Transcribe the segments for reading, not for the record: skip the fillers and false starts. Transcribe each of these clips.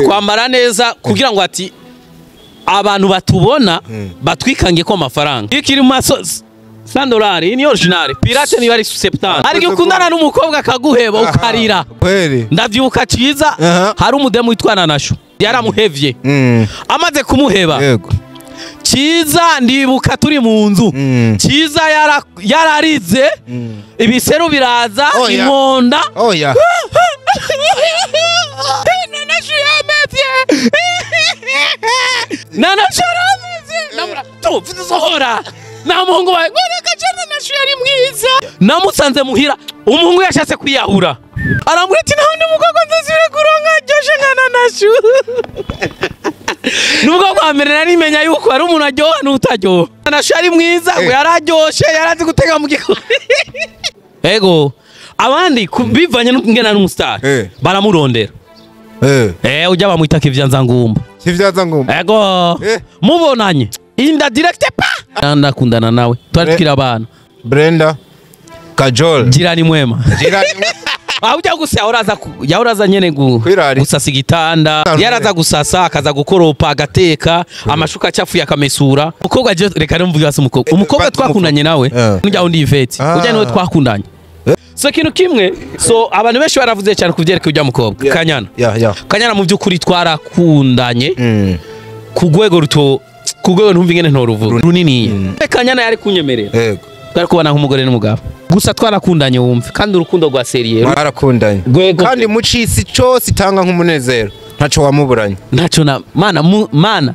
Kwambara neza kugira ngo ati abantu batubona batwikange ko amafaranga. Ikiri mu maso $100 ni original. Pirate ni bari 70. Ari ukundana n'umukobwa akaguheba ukarira. Kweli. Ndavyibuka ciza hari umudemu witwa Nanashu. Yaramuhevye. Amaze kumuheba. Yego. Ciza ndibuka turi mu nzu. Ciza yararize. Ibiseru biraza inkonda. Oya. Nanashu yamevye. Nanashu yaramevye. Namura tu sohora. Na muhungu wawe ngoreka cyane Nanashu yari mwiza. Namusanze muhira umuhungu yashatse kwiyahura. Arambwira ati nta wundi mukobwa nzasubira kuronka aryoshe nka Nanashu. Nubwo kwa mbere narimenya yuko ari umuntu aryoha n'utaryoha. Nanashu yari mwiza ngo yararyoshe yarazi gutega mu gikoni. Ego abandi bivanye n'ingena n'umustar baramurondera. Ujya bamwita Kivyanza Ngumba. Kivyanza Ngumba. Ego. Mubonanye inda direct pa. Ndakundana nawe twari abana. Brenda Kajol. Jirani mwema. Jirani mwema. Ah ujya gusa yahoraza nyene gusasa igitanda, yaraza gusasa akaza gukoropa agateka, amashuka acafuye akamesura. Umukobwa reka rero hasi umukobwa. Umukobwa twakundanye nawe, nujya undi Yvette. Ujya niwe twakundanye. So kintu kimwe, so abantu benshi baravuze cyane kuvyerekeye ujya mukobwa Kanyana. Kanyana mu byukuri twarakundanye ku rwego ruto, ku rwego ntumva ingene ntoruvuga runini. Kanyana yari kunyemerera. Yego. Twari kubana nk'umugore n'umugabo. Gusa twarakundanye wumve kandi urukundo rwa seriye. Mwarakundanye. Kandi mucisi cyose itanga nk'umunezero. Ntaco wamuburanye. Ntaco na mana mana.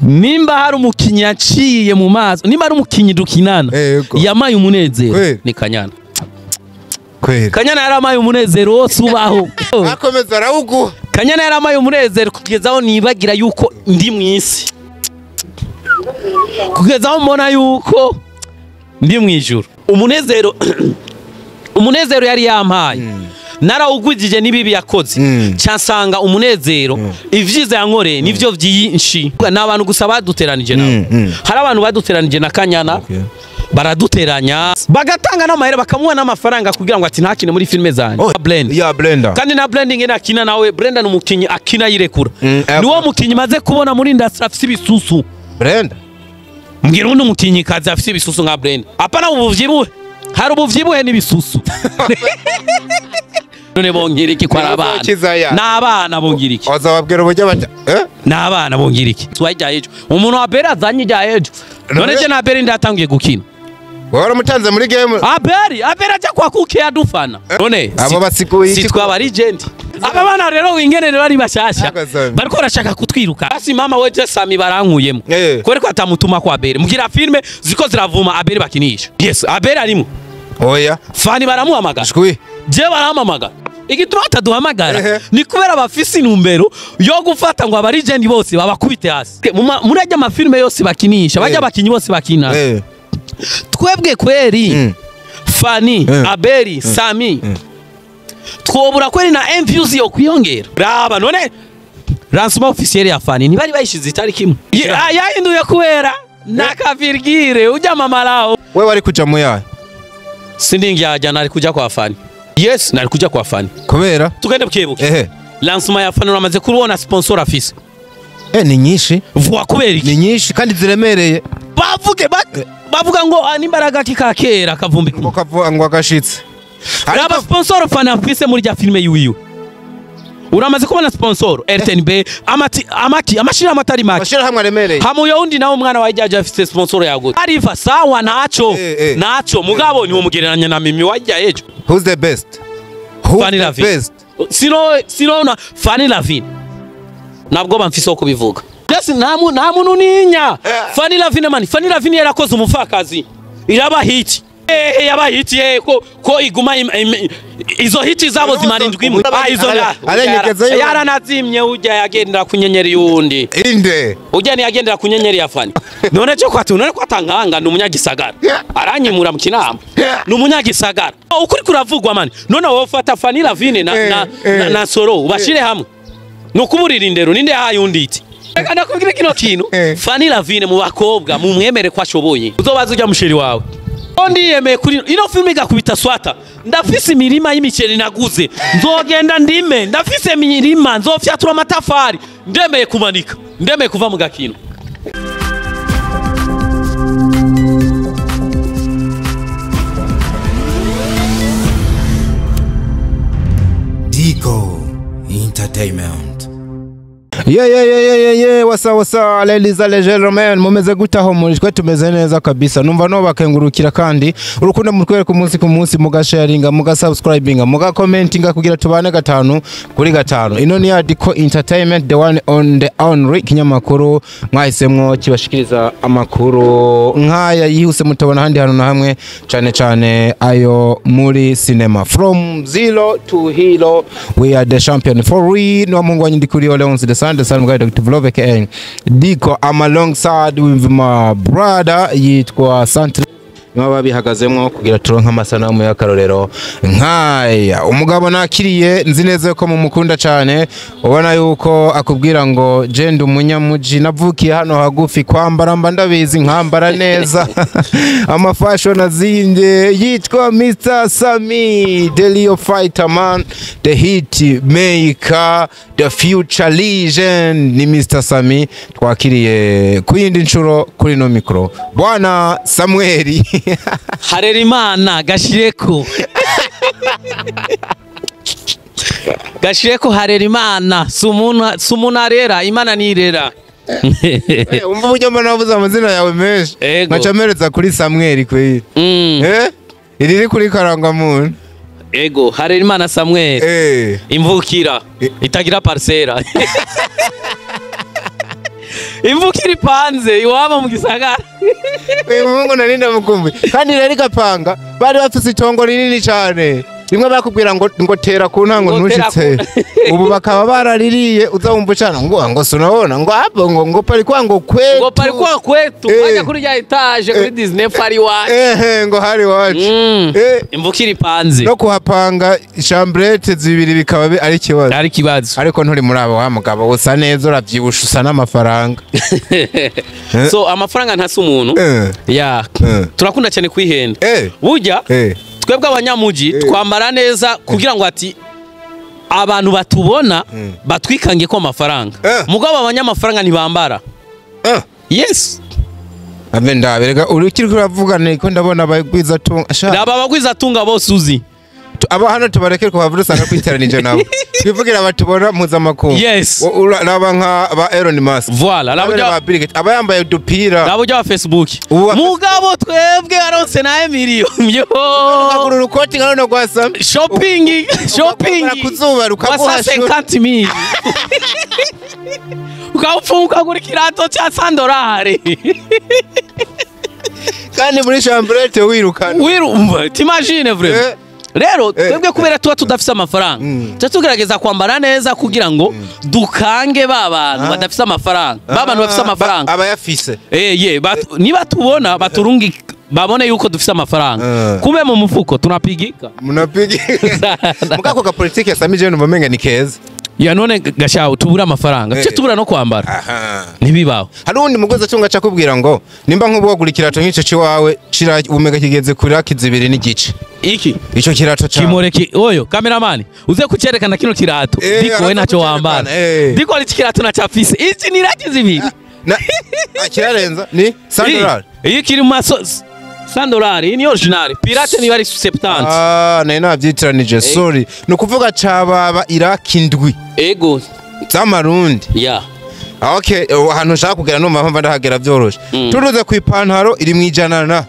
Nimba hari umukinyi yaciye mu maso, nimba hari umukinyi dukinana yamaye umunezero ni Kanyana. Kweli. Kanyana yaramaye umunezero wose ubaho. Akomeza arawuguha. Kanyana yaramaye umunezero kugeza aho nibagira yuko ndi mwisi. Kugeza aho mbona yuko ndi mwijuru. Umunezero umunezero yari yampaye. Narawugwijije nibibi yakoze. Cyansanga umunezero ivyiza yankoreye nivyo vyinshi. N'abantu gusa baduteranije nabo. Hari abantu baduteranije na Kanyana. Baraduteranya bagatanga n'amahera bakamuha n'amafaranga kugira ngo ati ntakine muri filme zanjye. Blend. Ya Blender. Kandi na blending ina akina nawe. Brenda n'umukinyi akina yirekura. Niwo mukinyi maze kubona muri industry afise ibisusu. Brenda. Mbwira undi mukinyi kazi afise ibisusu nka Brenda. Apana ubuvyibuhe. Hari ubuvyibuhe n'ibisusu. None bongira iki kwa abana? N'abana bongira iki? Bazababwira uburyo bata N'abana bongira iki? Twajya ejo. Umuntu wa Bera azanye ijya ejo. None je na Bera ndatangiye gukina. Waramutanze muri game. Aberi ajya kwa kuke adufana. None abo basikuye iki twaba legend. Aba bana rero ingene bari bashasha. Bariko barashaka kutwiruka. Basi mama weje Sami barankuyemo. Kore ko atamutuma kwa Aberi. Mugira filme ziko ziravuma Aberi bakinisha. Yes, Aberi arimo. Oya. Fani baramuhamagara. Shwi. Je barahamagara. Igituma ataduhamagara ni kubera bafisi intumbero yo gufata ngo aba legend bose babakubite hasi. Muri ajya amafilme yose bakinisha, bajya bakinyi bose bakina. Twebwe kweri Fani, Aberi, Sami twobura kweri na MViews yo kwiyongera. Raba none lancement officiel ya Fani ntibari bayishize itariki imwe. Yahinduye kubera nakavirgire ujya mamarao. Wewe wari kuja muyaye? Sindingi yajya nari kuja kwa Fani. Yes, nari kuja kwa Fani. Kubera tugende bukebuke. Lancement ya Fani uramaze kubona sponsor afise. Ni nyinshi. Vuga kubera iki? Ni nyinshi kandi ziremereye. Bavuge bavuga ngo n'imbaraga kikakera kavumbi ngo kavuga ngo agashitse. Raba sponsor Fani afise muri rya filme yiwiwe. Uramaze kubona sponsor RTNB amati amaki amashira amatari make. Amashira hamwe aremereye. Hamuyo undi nawe umwana wa Ijyaje afise sponsor yago. Ariva sawa naco. Naco mugabo ni umugereranya na Mimi wajya ejo. Who's the best? Who's Fanny the Lavine. best? Sino na Fanny Lavine. Nabwo bamfise ko kubivuga. Yes, nta muntu ninya. Fanny Lavine man, Fanny Lavine yarakoze umufakazi. Iraba hit. Yaba hit ko iguma izo hit zabo zimarindwi imwe. Izo yaranazimye ujya yagendera ku nyenyeri yundi. Inde. Ujya ni yagendera ku nyenyeri ya Fanny. None cyo kwati none kwatankanga ni umunyagisagara. Aranyimura mu kinama. Ni umunyagisagara. Ukuri kuravugwa man. None wowe fata Fanny Lavine na Soro ubashire hamwe. Nukuburira indero ninde hayundi iti. Reka ndakubwira kino kintu. Fanny Lavine mu bakobwa mumwemere ko ashoboye. Uzobaza ujya musheri wawe. Ndiyemeye kuri ino filime igakubita swata. Ndafise imirima y'imiceri naguze, nzogenda ndime, ndafise imirima nzofyatura amatafari, ndemeye kumanika, ndemeye kuva mu gakino. Dico Entertainment. Yeah yeah yeah yeah yeah yeah, what's up what's up ladies and gentlemen, mumeze gute aho muri? Twe tumeze neza kabisa. Numva no bakengurukira kandi urukundo mutwereka umunsi ku munsi, mugasharinga, mugasubscribinga, mugakommentinga kugira tubane 5 kuri 5. Ino ni ya Dico Entertainment, the one on the only kinyamakuru mwahisemwo kibashikiriza amakuru nkaya yihuse mutabona handi hantu na hamwe, cyane cyane ayo muri cinema. From zero to hero, we are the champion for real. No mungu wanyu ndikuri Leonce the Sun, the Sun guy, Dr. Vlove aka Dico. I'm alongside with my brother yitwa Santre, niba babihagazemo kugira turonke amasanamu y'akarorero nkaya. Umugabo nakiriye, nzi neza ko mumukunda cyane, ubona yuko akubwira ngo je ndi umunyamuji, navukiye hano hagufi, kwambara mba ndabizi, nkambara neza, amafashion azinze. Yitwa Mr Sami, the Leo Fighter man, the hit maker, the future legend. Ni Mr Sami twakiriye ku yindi nshuro kuri no mikro. Bwana Samuel. Harerimana, gashireko gashireko Harerimana, sumuna arera, Imana nirera. Umva uburyo mbona wavuze amazina yawe menshi, Ego. nkaca mpereza kuri Samuel kweli. Iri riri kuri karangamuntu. Ego, Harerimana Samuel. Imvukira itagira parcela, imvukira ipanze iwabo mu gisagara. Uyu muhungu nari ndamukumbuye, kandi rero igapanga bari bafise itongo rinini cyane, rimwe bakubwira ngo tera ku ntango. Ngo tera. Ntushitse. Ubu bakaba baraririye, uza wumva ucana ngo sunabona ngo hapo ngo palikuwa ngo kwetu. Ngo palikuwa kwetu. Wajya kuri ya étage kuri Disney fari iwacu. Ehe, ngo hari iwacu. Imvukira ipanze. No kuhapanga chambrette zibiri bikaba ari ikibazo. Ari kibazo. Ariko nturi muri abo, wa mugabo usa neza, uravyibusha, usa n'amafaranga. So amafaranga ntasi umuntu. Ya. Turakunda cyane kwihenda. Burya twebwe abanyamuji twambara neza kugira ngo ati abantu batubona batwikange ko amafaranga. Mugabo abanyamafaranga ntibambara. Yes. Ave ndabereka urikiri kuravuga niko ndabona abagwiza tunga sha. Raba abagwiza tunga bose uzi. Aba hano tubareke kuhavura, usanga kwiteranije nabo, twivugira batubona mpuzamakungu. Raba nka ba Elon Musk. Voilà, raba ba Bill Gates, aba yambaye udupira. Raba ujya wa Facebook. Mugabo twebwe aronse na miliyoni yo. Ukagura urukoti nka runo rwa Sam. Shopping, shopping. Kuzuba rukaguha. Wasa 50,000. Ukawufunga ukagura ikirato cya $100. Kandi muri chambrette wirukana. Wirumva, t'imagines vraiment. Rero twebwe kubera tuba tudafise amafaranga, tuba tugerageza kwambara neza kugira ngo dukange ba bantu badafise amafaranga, ba bantu bafise amafaranga. Abayafise. Ye, niba tubona baturungi babone yuko dufise amafaranga. Kumbe mu mufuko tunapigika. Munapigi mukako ka politike ya Sami, je numva menga ni keza. Ya none gashaho tubura amafaranga, tuce tubura no kwambara. Ntibibaho. Hari uwundi mugozi acunga aca akubwira ngo nimba nk'ubu wagura ikirato nk'ico ciwawe cira umega kigeze kuri raki 2.5. Iki? Ico kirato cawe. Kimureke oyo cameraman uze kucerekana kino kirato. Diko we araza ntacyo wambara. kucerekana. Diko ari ikirato nacafise iki ni raki 2. Na kirarenza ni $100. Iyi kiri mu maso $100, iyi ni original, pirate niyo ari 70. Ah, nari navyitiranije, sorry. Ni ukuvuga cababa iraki 7 z'amarundi. Ya. Ah, okay, ahantu ushaka kugera numva mpamva ndahagera vyoroshe. Turuze ku ipantaro iri mwijana na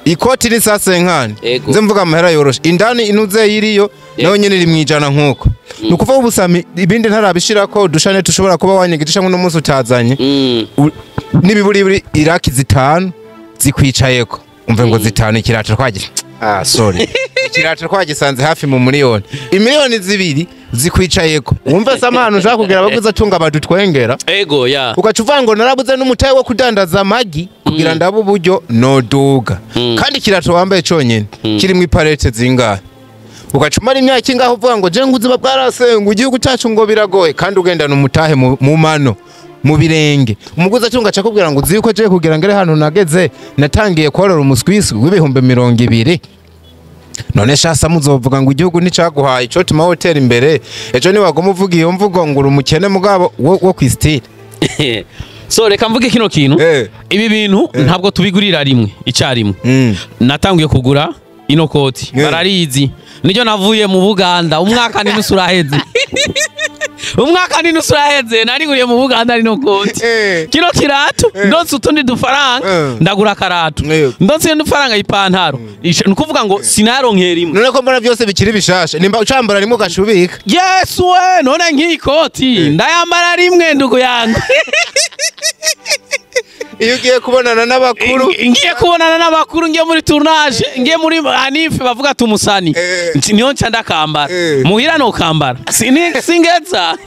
ikoti ni 150. Nze mvuga amahera yoroshe, indani inuze yiriyo nayo nyene iri mwijana nkuko. Ni ukuvuga ubusami ibindi ntarabishirako udushane tushobora kuba wanyegeje canke uno munsi utazanye. N'ibiburiburi iraki 5 zikwicayeko, umve ngo 5, ikirato twagira, ah sorry, ikirato twagisanze hafi mu miliyoni, imiliyoni 2 zikwicayeko. Wumve se amahano ushaka kugira abaguzi atunga badutwengera. Ego ya. Ugaca uvuga ngo narabuze n'umutahe wo kudandaza amagi kugira ndabe uburyo noduga, kandi ikirato wambaye conyene kirimwo iparete zingahe? Ugaca umara imyaka ingahe uvuga ngo je ngo ubuzima bwarasenga, igihugu cyacu ngo biragoye, kandi ugendana umutahe mu mano. Mu birenge umuguzi atunga acakubwira ngo uzi yuko je kugira ngere hano nageze natangiye korora umuswisi w'ibihumbi 20. None shasa muzovuga ngo igihugu nticaguhaye ico tuma hoteli imbere, ejo niwagoma uvuga iyo mvugo ngo uri umukene mugabo wo kw'istyle. So reka mvuge kino kintu. Ibi bintu ntabwo tubigurira rimwe icyarimwe. Natanguye kugura ino koti, bararizi, niryo navuye mu Buganda umwaka n'inusu uraheze, umwaka n'inusu uraheze nariguriye mu Buganda rino koti. Kino kirato, ndonse utundi dufaranga, ndagura akarato, ndonse utundi dufaranga, ipantaro. Ni ukuvuga ngo sinaronkera imwe. None ko mbona byose bikiri bishasha, nimba ucambara rimwe ugashubika? Yesu we, none nk'iyi koti ndayambara rimwe, ndugu yangu. Iyo ugiye kubonana n'abakuru? Ngiye kubonana n'abakuru, ngiye muri tournage, ngiye muri anniv, bavuga ati umusani, niyo nca ndakambara. Muhira no kambara singeza.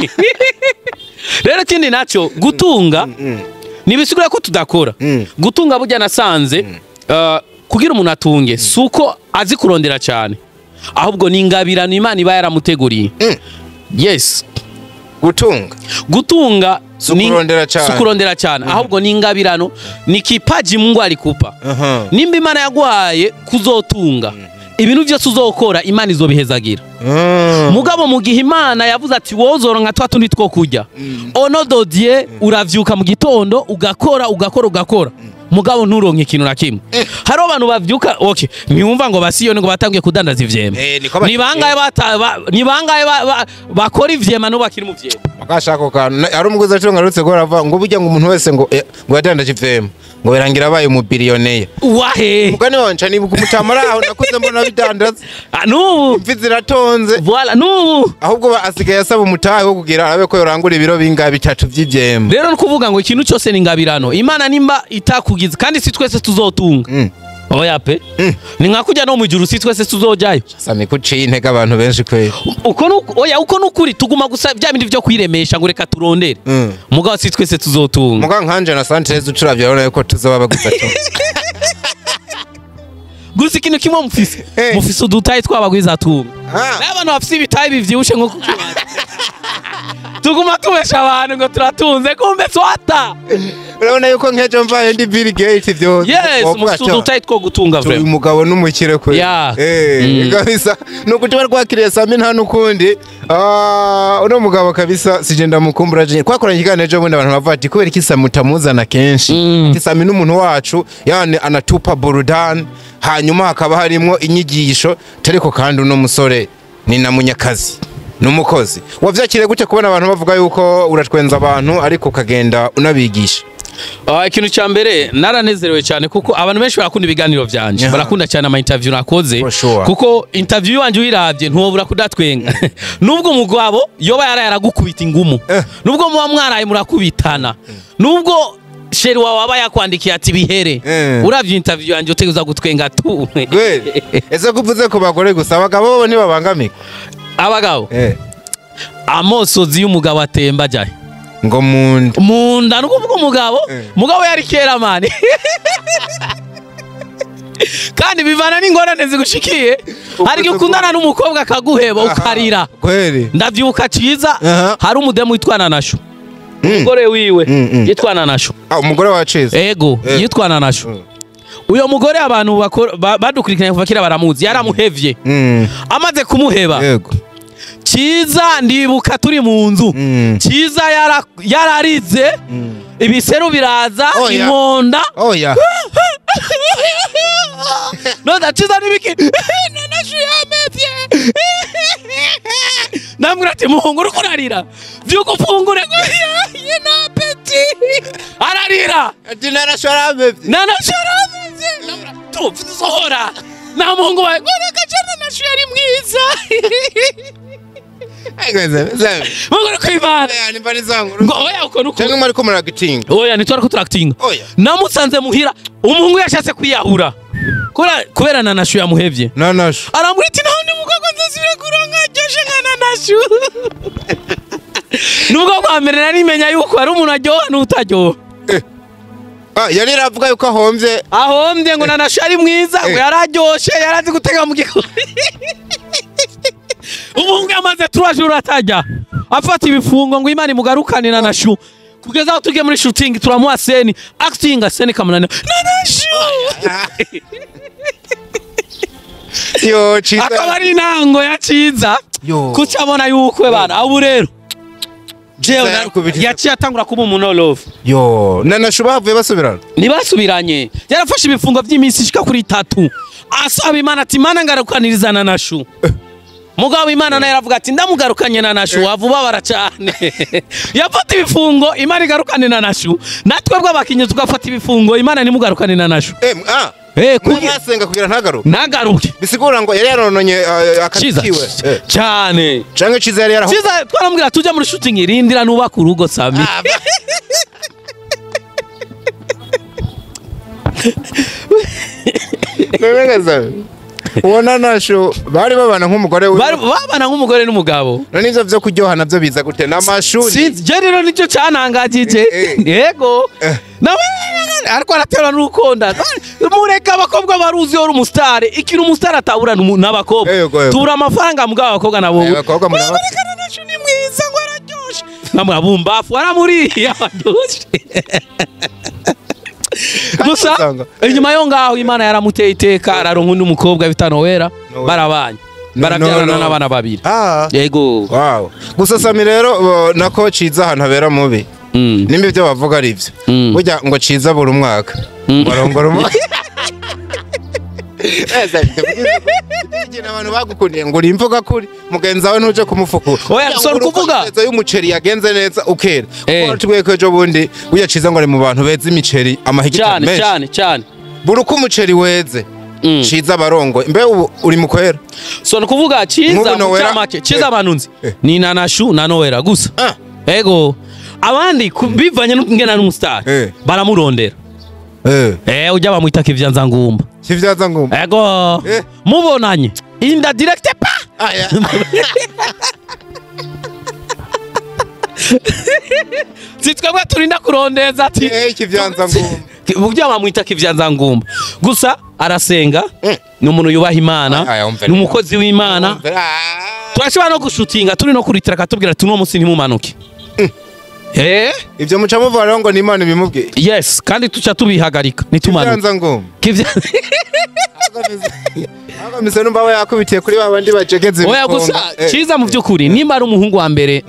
Rero ikindi naco, gutunga nibisigura ko tudakora. Gutunga burya nasanze, kugira umuntu atunge suko azi kurondera cyane, ahubwo ni ingabirano Imana iba yaramuteguriye. Yes. Gutunga? Gutunga Si ukurondera cane. Si ukurondera cyane, ahubwo ni ingabirano, ni kipaji Mungu alikupa. Nimba Imana yaguhaye kuzotunga, ibintu byose uzokora Imana izobihezagira. Mugabo mu gihe Imana yavuze ati wowe uzoronka twa tundi two kurya, ono dodie, uravyuka mu gitondo ugakora, ugakora, ugakora, mugabo nturonke ikintu na kimwe. Hariho abantu bavyuka, okay, ntiwumva ngo basiyoni ngo batangiye kudandaza ivyema? Eh, niko Ni bangahe ni bangahe bakora ivyema n'ubu bakiri mu vyema? Akashaka kantu ari umuguzi atunga arutse ko aravuga ngo burya ngo umuntu wese ngo yadandaje ivyema ngo birangira abaye umubillionaire. Wahe? Mugani wanje nibuka umutamara aho nakuze mbona bidandaza. Ah, n'ubu. Imvi ziratonze. Voilà, n'ubu. Ahubwo asigaye asaba umutahe wo kugira arabe ko yorangura ibiro bingahe bitatu vy'ivyema. Rero ni ukuvuga ngo ikintu cyose ni ingabirano. Imana nimba itakugize, kandi si twese tuzotunga. Oya pe, ni nka kujya no mu ijuru, si twese tuzojayo. Sami kuciye intege abantu benshi kweli. Uko oya, uko nukuri, tuguma gusa bya bindi byo kwiremesha ngo reka turondere. Mugabo si twese tuzotunga. Muga nkanje na Sanchez ucuravye urabona yuko tuzoba baguza to. Gusa ikintu kimwe mufise, mufise udutayi twabagwiza tunga. N'abantu bafise ibitayi bivyibushe nko kukibanza, tuguma tubesha abantu ngo turatunze, kumbe swata. Urabona yuko nkejo mvaye ndi Bill Gates ivyo. Yes, mufise udutayi two gutunga uyu vraiment. Mugabo n'umukire kwe. Kabisa nuko tuba rwakiriye Sami nta nukundi. Ah, uno mugabo kabisa sije ndamukumbura je. Twakoranye ikiganiro ejo bundi, abantu bavuga ati kubera iki Sami utamuzana kenshi? Ati Sami n'umuntu wacu, yani anatupa burudani, hanyuma hakaba harimwo inyigisho, ariko kandi uno musore ni na munyakazi n'umukozi. Wavyakiriye gute kubona abantu bavuga yuko uratwenza abantu ariko ukagenda unabigisha? Ah, ikintu cya mbere naranezerewe cyane kuko abantu benshi barakunda ibiganiro vyanje. Barakunda cyane ama interview nakoze. For sure. Kuko interview wanje uyiravye ntiwobura kudatwenga, nubwo umugabo yoba yaraye aragukubita ingumu, nubwo muba mwaraye murakubitana, nubwo chéri wawe aba yakwandikiye ati bihere, uravye interview yanje utegerezwa gutwenga tu. Kweli, ese kuvuze ku bagore gusa, abagabo bo ntibabangamika? Abagabo, amosozi y'umugabo atemba ajahe? Ngo munda. Munda, ni ukuvuga umugabo, mugabo yari kera mani, kandi bivana n'ingorane zigushikiye. Hari igihe ukundana n'umukobwa akaguheba ukarira. Ndavyibuka ciza, hari umudemu witwa Nanashu, umugore wiwe yitwa Nanashu. Ah, umugore wa Ciza? Ego. Yitwa Nanashu. Uyo mugore abantu badukurikiranye kuva kera baramuzi, yaramuhevye. Amaze kumuheba, Ciza ndibuka turi mu nzu, Ciza yararize, ibiseru biraza, Oya. inkonda. Oya. None Ciza nibiki? Nanashu yamevye. Ndamubwira ati muhungu, uriko urarira, vyuka ufungure. Ye na appétit, ararira. Ati Nanashu aramevye. Nanashu yaramevye. Ndamubwira tu sohora na muhungu wawe ngo reka je, Nanashu yari mwiza. Muhungu uri kwimana. Nimba ni zangu. Ngo oya, uko nuko. Cyangwa mwariko muragitinga? Oya, ntitwari turakitinga. Oya. Namusanze muhira, umuhungu yashatse kwiyahura kubera Nanashu yamuhevye. Nanashu. Arambwira ati nta wundi mukobwa nzosubira kuronka aryoshe nka Nanashu. Nubwo bwa mbere narimenya yuko hari umuntu aryoha n'utaryoha. Ah, yari ravuga yuko ahomvye. Ahombye ngo Nanashu ari mwiza, ngo yararyoshe, yarazi gutega mu gikoni. Umuhungu yamaze 3 jours atajya, afata ibifungo ngo Imana imugarukane Nanashu. Kugeza aho tugiye muri shooting turamuha scene, acting scene kamunani Nanashu. Yo Ciza Akaba ari intango ya Ciza. Kucabona yuko bana ubu rero jewe yaciye atangura kuba umuntu love. Yo Nanashu bavuye basubirana. Ntibasubiranye. Yarafashe ibifungo by'iminsi ishika kuri 3. Asaba Imana ati Imana ngarukaniriza Nanashu. Mugabo Imana nayo yaravuga ati ndamugarukanye Nanashu wavubabara cyane. Yafata ibifungo Imana igarukane Nanashu. Natwe bw'abakinyi tugafata ibifungo Imana ntimugarukane Nanashu. Kugira kugira ntagaruke. Ntagaruke. Bisigura ngo yari yarononye akatiwe. Cyane. Canke Ciza yari yaraho. Ciza twaramubwira tujya muri shooting irindira nubaka urugo Sami. None uwo Nanashu bari babana nk'umugore we. Bari babana nk'umugore n'umugabo. None ivyo vyo kuryoha navyo biza gute n'amashuri? Sinzi je rero nicyo canangagije. Yego. Nawe ariko aratera n'urukonda. Mureka abakobwa baruzi uri umustar. Ikintu umustar atabura n'abakobwa. Tubura amafaranga mugabo abakobwa nabo. Abakobwa muraba. Nanashu ni mwiza ngo araryoshe. Namwe abumbafu aramuriye abaryoshe. Gusa inyuma yo ngaho Imana yaramuteye iteka araronka undi mukobwa bita Noella barabanye barabyarana n'abana babiri. Yego. Wow. Gusa Sami rero nako Ciza ahantu habera mubi. Nimba ibyo bavuga ari byo. Burya ngo Ciza buri umwaka. Barongora umwaka. Abantu bagukundiye ngo uri imvuga kuri mugenzi wawe ntuje kumufukura. Oya so kuvuga y'umuceri yagenze neza ukera. Kuko tubwiye ko ejo bundi burya Ciza ngo ari mu bantu beza imiceri amahigita menshi. Cyane cyane. Buri uko umuceri weze Ciza barongo. Mbe ubu uri mu kwera. So kuvuga Ciza mu cyamake Ciza banunzi ni Nanashu na Noella gusa. Ego abandi bivanye n'ingena n'umustar baramurondera. Ujya bamwita Kivyanza Ngumba. Kivyanza Ngumba. Ego. Mubonanye. Inda direct pa. Aya. Sitwebwe turinda kurondeza ati Kivyanza Ngumba. Ujya bamwita Kivyanza Ngumba. Gusa arasenga, ni umuntu yubaha Imana, ni umukozi w'Imana. Turashobora no gushutinga turi no kuritira akatubwira ati uno munsi ntimumanuke. Ibyo muca muvuga rero ngo ni Imana ibimubwiye. Yes, kandi tuca tubihagarika nitumanuke. Kivyanza Ngumba. Agamise numva we yakubitiye kuri babandi bacekeze. Oya gusa Ciza mu byukuri nimba ari umuhungu wa mbere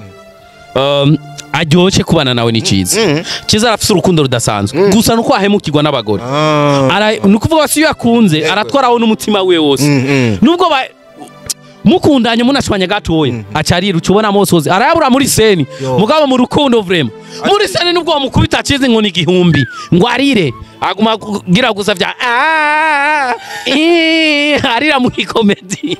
aryoshye kubana nawe ni Ciza. Ciza arafise urukundo rudasanzwe. Gusa nuko ahemukirwa n'abagore. Nukuvuga si yakunze aratwaraho n'umutima we wose. Nubwo mukundanye munashwanya gatoya acarira ucubona amosozi arayabura muri seni mugabo mu rukundo vraiment muri seni nubwo wamukubita Ciza ngo ni 1000 ngo arire aguma kugira gusa vya arira muri comedy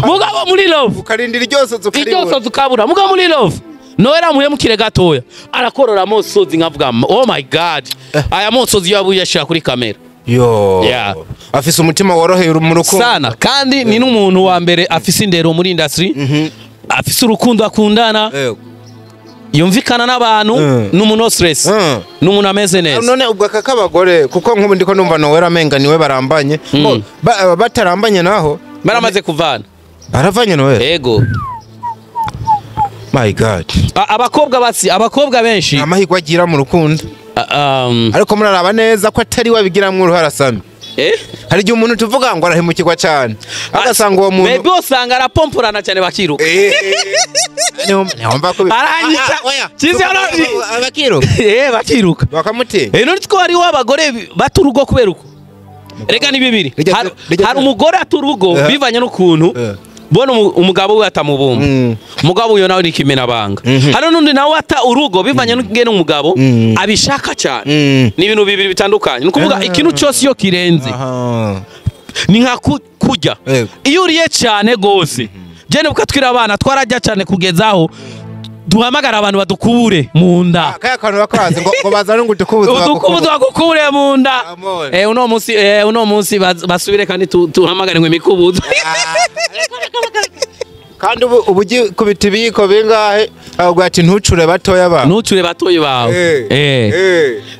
mugabo muri love ukarindira iryoso tukabura mugabo muri love Noella muhemukire gatoya arakorora amosozi nkavuga oh my god aya mosozi yabuye yashira kuri kamera. Yo. Afise umutima woroheye mu rukundo sana kandi ni n'umuntu wa mbere afise indero muri industry. Afise urukundo akundana. Yumvikana n'abantu n'umuntu stress n'umuntu ameze neza. None ubwo akakabagore kuko nkubu ndiko numva Noella amenga niwe barambanye. Batarambanye naho baramaze kuvana. Baravanye Noella. Yego. My God. Abakobwa batsi abakobwa benshi amahirwe agira mu rukundo. Ariko muraraba neza ko atari wabigiramwe uruhara Sami. Hari igihe umuntu tuvuga ngo arahemukirwa cyane agasanga uwo muntu maybe usanga arapomporana cyane bakiruka. Aranyica. Ciza abakiruka. Bakiruka. Bakamutinya. None two hari w'abagore baturugo kubera uko. Rega ni bibiri. Hari umugore aturugo bivanye n'ukuntu bona umugabo we atamubumba. Umugabo uyo nawe ni kimena banga. Hano nundi nawe ata urugo bivanye n'ingene umugabo abishaka cyane. Ni ibintu bibiri bitandukanye. Nukuvuga ikintu cyose iyo kirenze ni nka kurya. Iyo uriye cyane gose. Je nibuka twira abana twarajya cyane kugezaho duhamagara abantu badukure mu nda. Kaya kantu bakazi ngo bazane ngo udukubuzo bagukure mu nda. Uno munsi basubire kandi tuhamagare ngo imikubuzo. Kandi ubu ugikubita ibiyiko bingahe ahubwo ati ntucure batoya bawe. Ntucure batoyi bawe.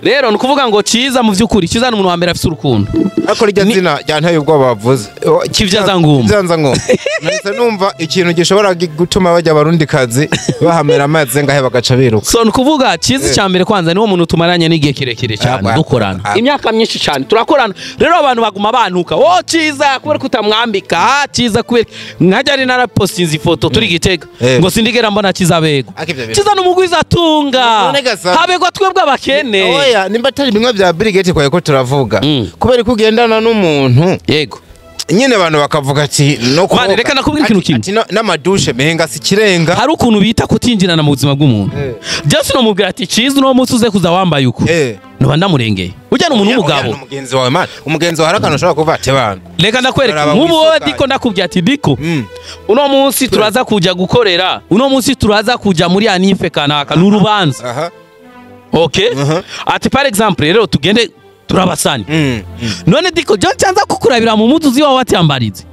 Rero ni ukuvuga ngo Ciza mu by'ukuri, Ciza ni umuntu wa mbere afite urukundo. Ariko rirya zina ryanteye ubwoba bavuze. Kivyaza ngumba. Kivyaza ngumba. Nahise numva ikintu gishobora gutuma bajya abarundi kazi bahamera amazi ngahe bagaca biruka. So ni ukuvuga Ciza cya mbere kwanza niwo muntu tumaranye n'igihe kirekire cyane dukorana. Imyaka myinshi cyane turakorana. Rero abantu baguma bantuka, "Oh Ciza kubera kutamwambika, Ciza kubera nkajya ari narapostinze ifoto turi Gitega ngo sindigera mbona Ciza bego." Ciza n'umugwiza atunga. Habegwa twebwe abakene. Oya, nimba atari bimwe bya Bill Gates kwaye ko turavuga. Kubera ko ugendana n'umuntu. Yego. Nyine abantu bakavuga ati no kuba reka nakubwira ikintu kimwe n'amadushe menga si kirenga. Hari ukuntu bita kutinjirana mu buzima bw'umuntu. Just no mubwira ati Ciza no munsi uze kuza wambaye uko. Noba ndamurengeye. Ujya n'umuntu w'umugabo. Umugenzi wawe man, umugenzi wawe harakana ushobora kuva ati bana. Reka ndakwereka nk'ubu diko ndakubwira ati diko. Uno munsi turaza kuja gukorera. Uno munsi turaza kuja muri anife kanaka n'urubanza. Okay? Ati par exemple rero tugende turabasani. None diko jo cyanza kukurabira mu mutuzi wawe atiyambarize.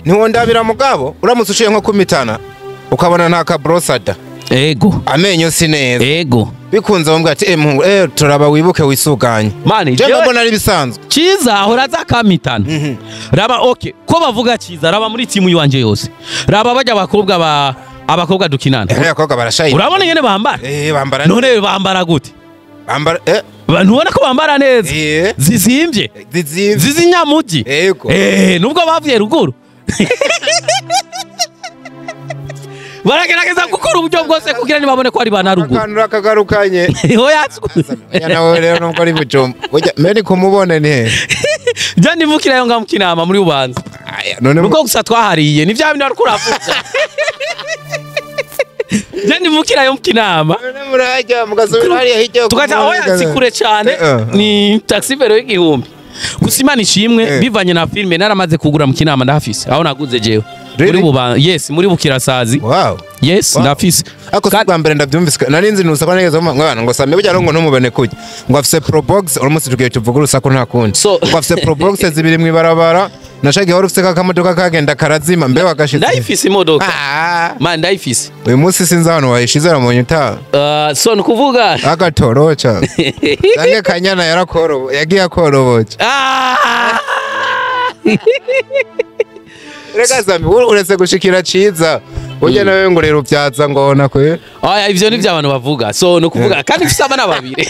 Ntiwondabira mugabo uramutse uciye nko kumitana ukabona nta kabrosada. Ego. Amenyo si neza. Ego. Bikunze bamubwira ati muhungu turaba wibuke wisuganye. Mani je mbona ari bisanzwe. Ciza ahora zakamitana. Raba okay ko bavuga Ciza raba muri timu yiwanje yose. Raba bajya abakobwa ba abakobwa dukinana. Abakobwa barashaye. Urabona ngene bambara? Bambara. None bambara gute? Bambara ntubona ko bambara neza. Zizimvye. Zizinyamuji. Nubwo bavuye ruguru. Baragerageza gukora uburyo bwose kugira nibabone ko ari bana ruguru. Akantu rakagarukanye. Oya. Ya nawe rero nubwo ari bujumba. Burya meri kumubone ni. Ja nivukira yo ngamukinama muri ubanza. None nuko gusa twahariye ni vya bintu ariko uravuga. Ja nivukira yo mukinama. None murajya mugasubira hariya hirya. Tukaja oya sikure cyane ni taxi vero y'igihumbi. Gusa Imana ishimwe bivanye na filme naramaze kugura mu kinama ndahafise aho naguze jewe. Muri buba yes muri bukirasazi. Wow. Yes ndafise. Ako si bwa mbere ndabyumvise narinzi nusaba neza mwana ngo same burya ngo ntumubone kujya. Ngo afise Probox urumunsi tugiye tuvuga urusaku nta kundi. Ngo afise Probox zibiri mu ibarabara nashage wari ufise kakamodoka kagenda karazima mbe wagashize. Ndayifise imodoka. Man ndayifise. Uyu munsi sinzi ahantu wayishize ramonye uta. So nukuvuga agatorocha. Zange kanyana yarakoro yagiye akorobocha. Reka Sami uretse gushikira Ciza ujye nawe ngo rero ubyaza ngo nakwe. Oya ivyo ni bya abantu bavuga. So nukuvuga kandi mfise abana babiri.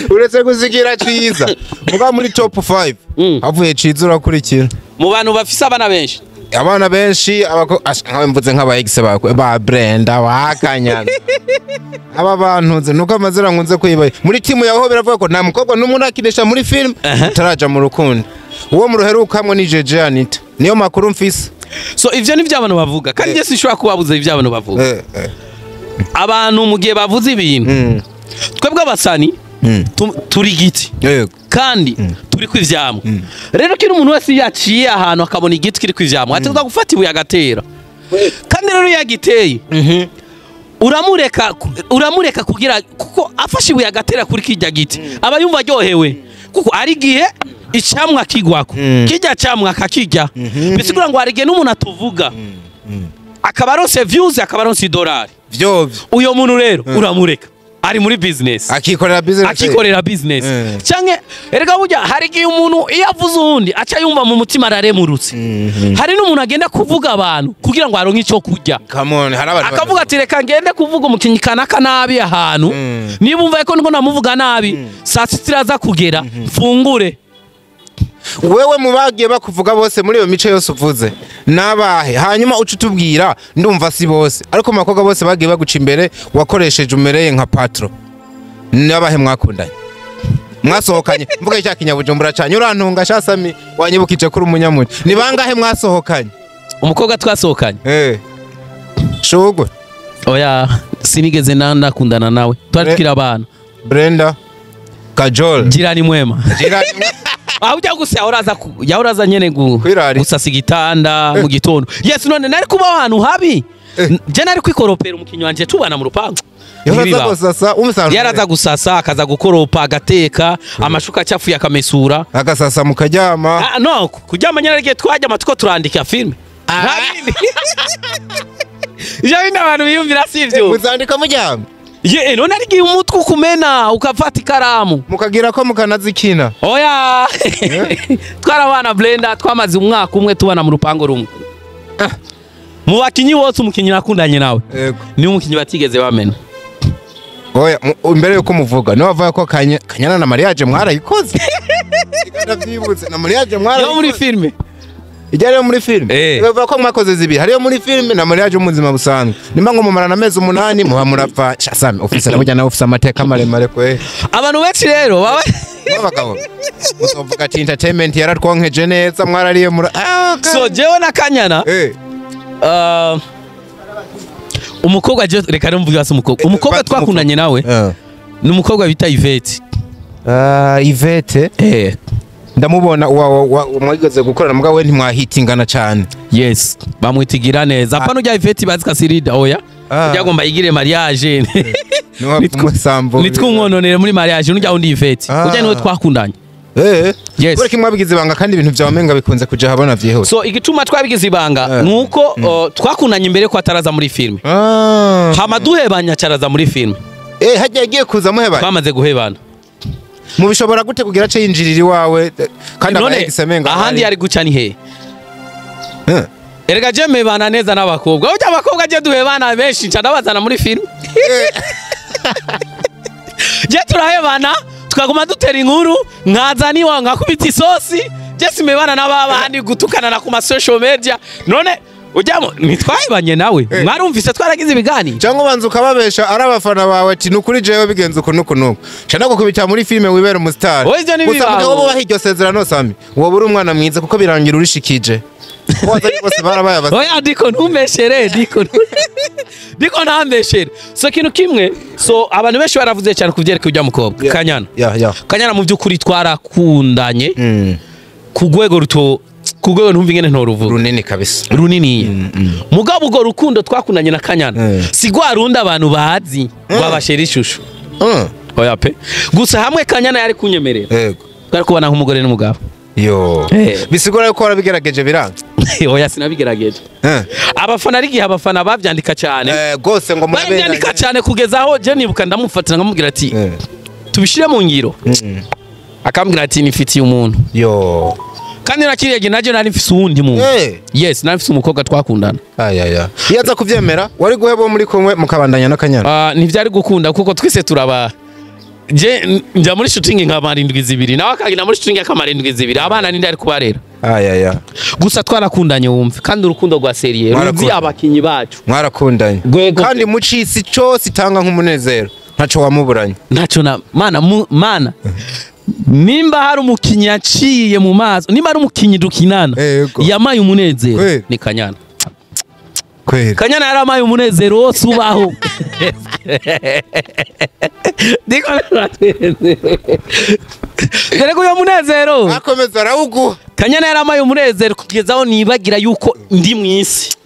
Uretse gushikira Ciza muga muri top 5 havuye Ciza urakurikira. Mu bantu bafise abana benshi. Abana benshi nkawe mvuze nk'aba ex bakwe ba Brenda wakanyana. Aba bantu nuko amazira nkunze kwibaye. Muri timu yaho biravuga ko nta mukobwa n'umwe urakinisha muri film utaraja mu rukundo. Uwo muruherukamwe ni JJ Anita. Niyo makuru mfise. So ivyo ni bya abantu bavuga kandi je sinshobora kubabuza ivyo abantu bavuga. Abantu mu gihe bavuze ibintu twebwe abasani turi giti kandi turi kwivyamwa. Rero kino umuntu wese yaciye ahantu akabona igiti kiri kwivyamwa ategerezwa gufata ibuye agatera. Kandi rero yagiteye uramureka kugira kuko afashe ibuye agatera kuri kijya giti aba yumva aryohewe kuko ari gihe icamwa kigwako kijya camwa akakijya bisigura ngo arige n'umuntu atuvuga akaba aronse views akaba aronse idolari vyovyo. Uyo muntu rero uramureka ari muri business akikorera business akikorera business canke erega burya hari igihe umuntu iyo avuze uwundi aca yumva mu mutima araremurutse. Hari n'umuntu agenda kuvuga abantu kugira ngo aronke ico kurya. Come on, hari abantu akavuga ati reka ngende kuvuga umukinyi kanaka nabi ahantu niba umva ko niko namuvuga nabi saa sita iraza kugera mfungure. Wewe mubagiye bakuvuga bose muri iyo mico yose uvuze nabahe hanyuma uca utubwira ndumva si bose ariko makobwa bose bagiye baguca imbere wakoresheje umereye nka patro nabahe mwakundanye mwasohokanye mvuga icya kinyabujumbura cyane urantunga shasami wanyibukije kuri umunyamuco ni bangahe mwasohokanye? Umukobwa twasohokanye Shugwe oya sinigeze nakundana nawe twari tukiri abana. Brenda Kajol Jirani mwema. Jirani Aho gusa yahoraza nyene gusasa igitanda mu gitondo. Yes none nari kuba ahantu habi. Je nari kwikoropera umukinyi wanje tubana mu rupangu. Yaraza gusasa umusanzu. Yaraza gusasa akaza gukoropa agateka amashuka acafuye akamesura. Agasasa mukaryama. No, kuryama nyene rigiye twajya tuko turandika filme. Ivyo bindi abantu biyumvira sivyo. Muzandika muryama. Ye, none arigiye umutwe ukumena ukafata ikaramu. Mukagira ko mukanazikina. Oya. Twarabana Blender twamaze umwaka umwe tubana mu rupango rumwe. Mu bakinyi bose umukinyi nakundanye nawe. Ni umukinyi batigeze bamena. Oya, imbere yuko muvuga niwe avuga ko Kanyana na mariage mwarayikoze. Ndavyibutse na mariage mwarayikoze. Yo muri filme. Ijya rero muri filme. Bavuga ko mwakoze zibiri. Hariyo muri filme na mariage mu buzima busanzwe. Nimba ngo mumarana amezi 8 muba murapfa. Sami officer burya nawe ufise amateka maremare kwe. Abantu benshi rero baba abagabo. Muzovuga ati entertainment yaratwonkeje neza mwarariye mura. So jewe na Kanyana. Umukobwa reka numvuge basi umukobwa. Umukobwa twakundanye nawe. Ni umukobwa bita Yvette. Yvette. Ndamubona mwigeze gukorana mugabo we ntimwahitingana cyane. Yes, bamwitigira neza. Apana ujya Yvette bazi kasirida oya. Ujya yigire mariage. Nitwumwononere muri mariage nujya undi Yvette. Ujya niwe twakundanye. Yes. Kubera ko mwabigize ibanga kandi ibintu byawe menga bikunze kuja habona vyihuse. So igituma twabigize ibanga nuko twakundanye imbere ko ataraza muri filme. Hama duhebanya caraza muri filme. Hajya yagiye kuza muhebanya. Twamaze guhebana. Mubishobora gute kugira ce yinjirira iwawe kandi abaye menga ahandi yari guca ni he? Erega je mebana neza n'abakobwa. Ujya abakobwa je duhebana benshi nca ndabazana muri filme. Je turahebana tukaguma dutera inkuru nkaza niwa nkakubita isosi je simebana n'ababandi gutukana na kuma social media none ujyamo nitwahebanye nawe mwarumvise twaragize ibiganiro cyangwa ubanza ukababesha ari abafana bawe ati nukuri jewe bigenze uku nuku nuku nca nagukubita muri filme wibera umustar gusa mugabo bubaha iryo sezerano Sami wowe uri umwana mwiza kuko birangira urishikije bose barabaye abastar. Oya ndiko ntumeshere ndiko ntambeshere. So kintu kimwe so abantu benshi baravuze cyane kuvyerekeye ujya mukobwa Kanyana. Kanyana mu byukuri twarakundanye ku rwego ruto ku rwego ntumva ingene ntoruvuga runini kabisa runini. Mugabo ubwo rukundo twakundanye na Kanyana si gwa rundi abantu bazi rwabashera ishusho. Oya pe gusa hamwe Kanyana yari kunyemerera yego twari kubana nk'umugore n'umugabo. Yo bisigura yuko warabigerageje biranga. Oya sinabigerageje. Abafana ari gihe abafana bavyandika cyane gose ngo murabyandika cyane kugeza aho je nibuka ndamufatira nkamubwira ati tubishire mu ngiro. Akambwira ati nifitiye umuntu. Yo kandi nakiriye naje nari mfise uwundi muntu. Yes, nari mfise umukobwa twakundana. Aya iyo aza kuvyemera wari guheba muri kumwe mukabandanya na Kanyana. Ntivyari gukunda kuko twise turaba je nja muri shooting nkamara indwi zibiri nawe akagenda muri shooting akamara indwi zibiri abana ninde ari kubarera. Aya gusa twarakundanye wumve kandi urukundo rwa serie ruzi abakinyi bacu mwarakundanye kandi mucisi cyose itanga nk'umunezero ntaco wamuburanye ntaco na mana mana nimba hari umukinyi yaciye mu maso nimba hari umukinyi dukinana yamaye umunezero ni Kanyana. Kweli Kanyana yaramaye umunezero wose ubaho. Ndiko Erega uyo munezero akomeza arawuguha. Kanyana yaramaye umunezero kugeza aho nibagira yuko ndi mwisi,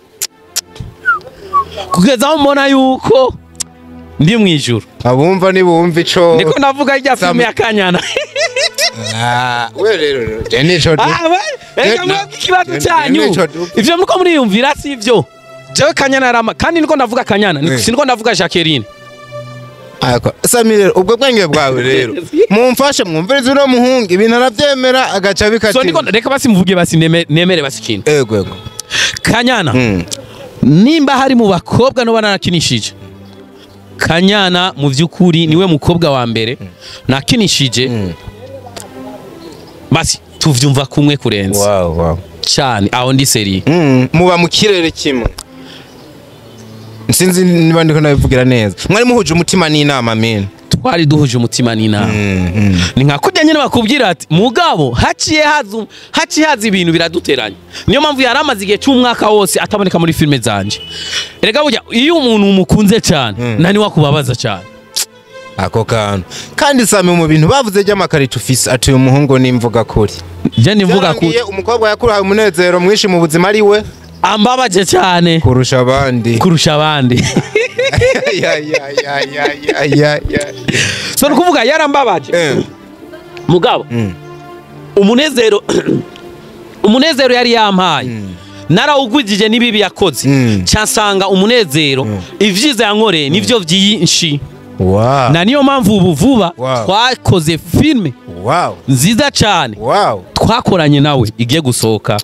kugeza aho mbona yuko ndi mwijuru. Abumva ni bumva ico ndiko ndavuga irya filme ya Kanyana. We rero je nico reka mwebwe ikibazo cyanyu ivyo muriko muriyumvira si ivyo. Jewe Kanyana yarama kandi niko ndavuga Kanyana siniko ndavuga Jacqueline. Ako Sami rero ubwo bwenge bwawe rero mumfashe mwumvirize uno muhungu ibintu aravyemera agaca bikati. So niko reka basi mvuge basi nemere basi kintu. Yego yego. Kanyana nimba hari mu bakobwa no banarakinishije Kanyana mu vyukuri niwe mukobwa wa mbere nakinishije basi tuvyumva kumwe kurenza. Wow wow. Cyane aho ndi seri. Muba mu kirere kimwe. Sinzi niba ndiko nabivugira neza. Mwari muhuje umutima n'inama amen. Twari duhuje umutima n'inama. Ni nka kujya nyine bakubwira ati mugabo haciye haza ibintu biraduteranya. Niyo mpamvu yaramaze igihe cy'umwaka wose ataboneka muri filme zanje. Erega burya iyo umuntu umukunze cyane nani wakubabaza cyane. Ako kantu. Kandi Sami mu bintu bavuze ry'amakarito ufise ati uyu muhungu nimvuga kuri. Je nimvuga kuri. Umukobwa yakurahaye umunezero mwinshi mu buzima ari we. Ambabaje cyane kurusha abandi. Kurusha abandi. Ya ya ya ya ya ya ya. So nukuvuga yarambabaje. Mugabo umunezero yari yampaye narawugwijije nibibi yakoze, cyasanga umunezero ivyiza yankoreye nivyo vyinshi. Wow. Na niyo mpamvu ubu vuba twakoze filme nziza cyane twakoranye nawe igiye gusohoka.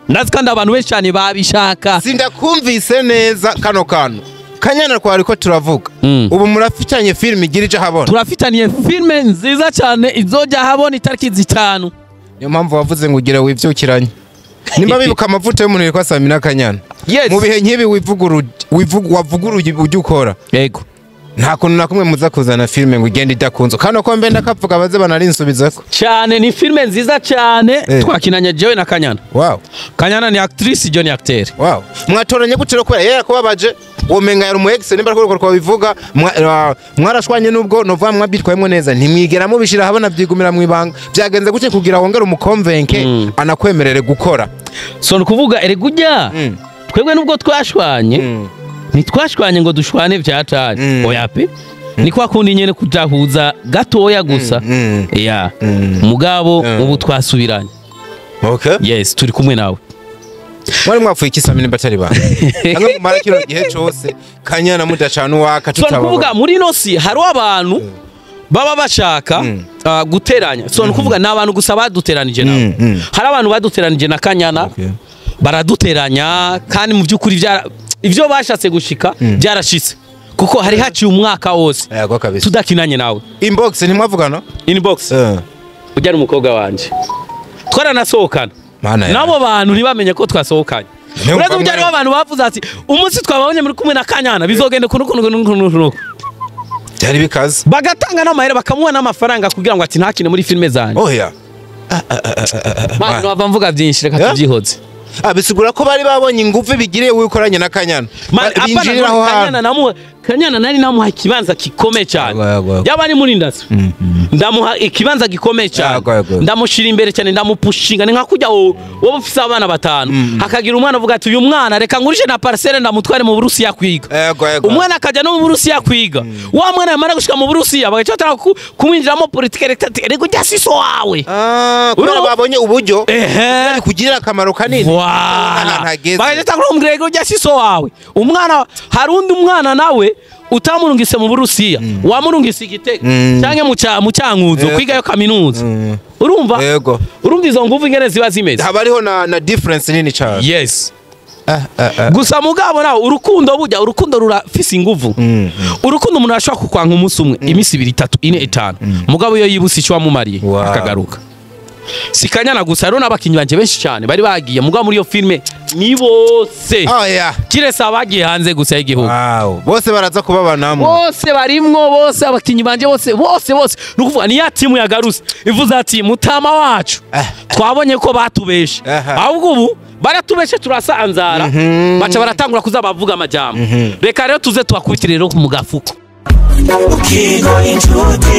Ndazi kandi abantu benshi cyane babishaka. Sindakumvise neza kano kantu Kanyana twari ko turavuga. Ubu murafitanye filme igira ije habona. Turafitaniye filme nziza cyane izoja habona itariki 5. Niyo mpamvu wavuze ngo ugira wivyukiranye. Nimba bibuka amavuta y'umuntu yitwa Samina Kanyana. Yes. Mu bihe nkibi wavuguruye ujya ukora. Yego. Nta kuntu na kumwe muza kuzana filme ngo igende idakunzwe. Kano ko mbe ndakavuga baze banarinsubiza ko. Cyane ni filme nziza cyane twakinanye jewe na Kanyana. Wow. Kanyana ni actrice, je ni acteur. Wow. Mwatoranye gute rero kubera yera kubabaje womenga yari umu ex nimba ko ko bivuga mwarashwanye nubwo nova mwabitwayemo neza ntimwigera mubishira habona byigumira mu ibanga. Byagenze gute kugira wongere umukonvenke anakwemerere gukora? So nukuvuga eregujya twebwe nubwo twashwanye ntitwashwanye ngo dushwane byatari. Oya pe. Ni kwa kundi nyene kudahuza gatoya gusa. Ya. Mugabo ubu twasubiranye. Okay. Yes, turi kumwe nawe. Mwari mwapfuye iki Samina batari ba? Hamwe mumara kino gihe cose Kanyana mudacana uwaka tutababa. So nukuvuga muri nosi hari abantu baba bashaka guteranya. So nukuvuga n'abantu gusa baduteranije nabo. Hari abantu baduteranije na Kanyana. Baraduteranya kandi mu byukuri ivyo bashatse gushika byarashitse kuko hari haciye umwaka wose tudakinanye nawe. Inbox ntimwavugana? Inbox ujya n'umukobwa wanje twaranasohokana nabo bantu ntibamenye ko twasohokanye. Urazi ujya ari abantu bavuze ati umunsi twababonye muri kumwe na Kanyana bizogende kuno kuno kuno byari bikaze, bagatanga n'amahera bakamuha n'amafaranga kugira ngo ati ntakine muri filme zanjye. Oya mwana bava mvuga byinshi reka tubyihoze. Bisigura ko bari babonye ingufu bigiriye wikoranye na Kanyana. Binjirira aho hantu. Kanyana nari namuha ikibanza gikomeye cyane. Yaba ari muri industry. Ndamuha ikibanza gikomeye cyane. Ndamushira imbere cyane, ndamupushinga ni nka kujya wowe ufise abana batanu. Hakagira umwana avuga ati uyu mwana reka ngurishe na parcelle ndamutware mu Burusiya kwiga. Umwana akajya no mu Burusiya kwiga. Wa mwana yamara gushika mu Burusiya bagaca batanga kumwinjiramo politike reka ujya siso wawe. Kubera babonye uburyo kugirira akamaro kanini. Bagahita kumubwira ngo ujya siso wawe. Umwana hari undi mwana nawe utamurungise mu Burusiya wamurungise igitego canke mu cyankuzo kwigayo kaminuza. Urumva? Yego. Urumva izo nguvu ingene ziba zimeze. Haba hariho na difference nini cyane. Yes. Gusa mugabo nawe urukundo bujya urukundo rurafise inguvu. Urukundo umuntu ashobora kukwanka umunsi umwe imisi 2 3 4 5. Mugabo iyo yibuse icyo wamumariye akagaruka. Si Kanyana gusa rero n'abakinyi banje benshi cyane bari bagiye mugabo muri iyo filme ni bose. Kirese abagiye hanze gusa y'igihugu. Wow. Bose baraza kubabanamwe. Bose barimwo bose abakinyi banje bose bose bose. Nukuvuga ni ya timu yagaruse ivuze ati mutama wacu twabonye ko batubeshe. Ahubwo ubu baratubeshe turasanzara baca baratangura kuzabavuga amajambo. Reka rero tuze twakubitire rero mu gafuko.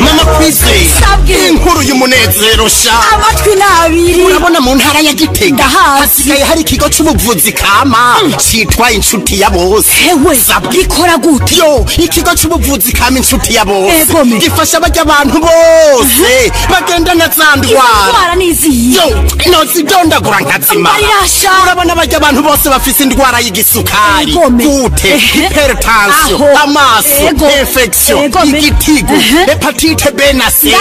Mama Kwizera inkuru y'umunezero sha amatwi nabiri. Urabona mu ntara ya Gitega hasigaye hari ikigo c'ubuvuzi kama citwa Inshuti ya Bose. Hewe gikora gute? Yo ikigo c'ubuvuzi kama Inshuti ya Bose gifasha barya abantu bose bagenda na za ndwara niziye. Yo nozidondagura nkazima. Urabona barya abantu bose bafise indwara y'igisukari gute hypertension amaso infection igitigu hepatite B na C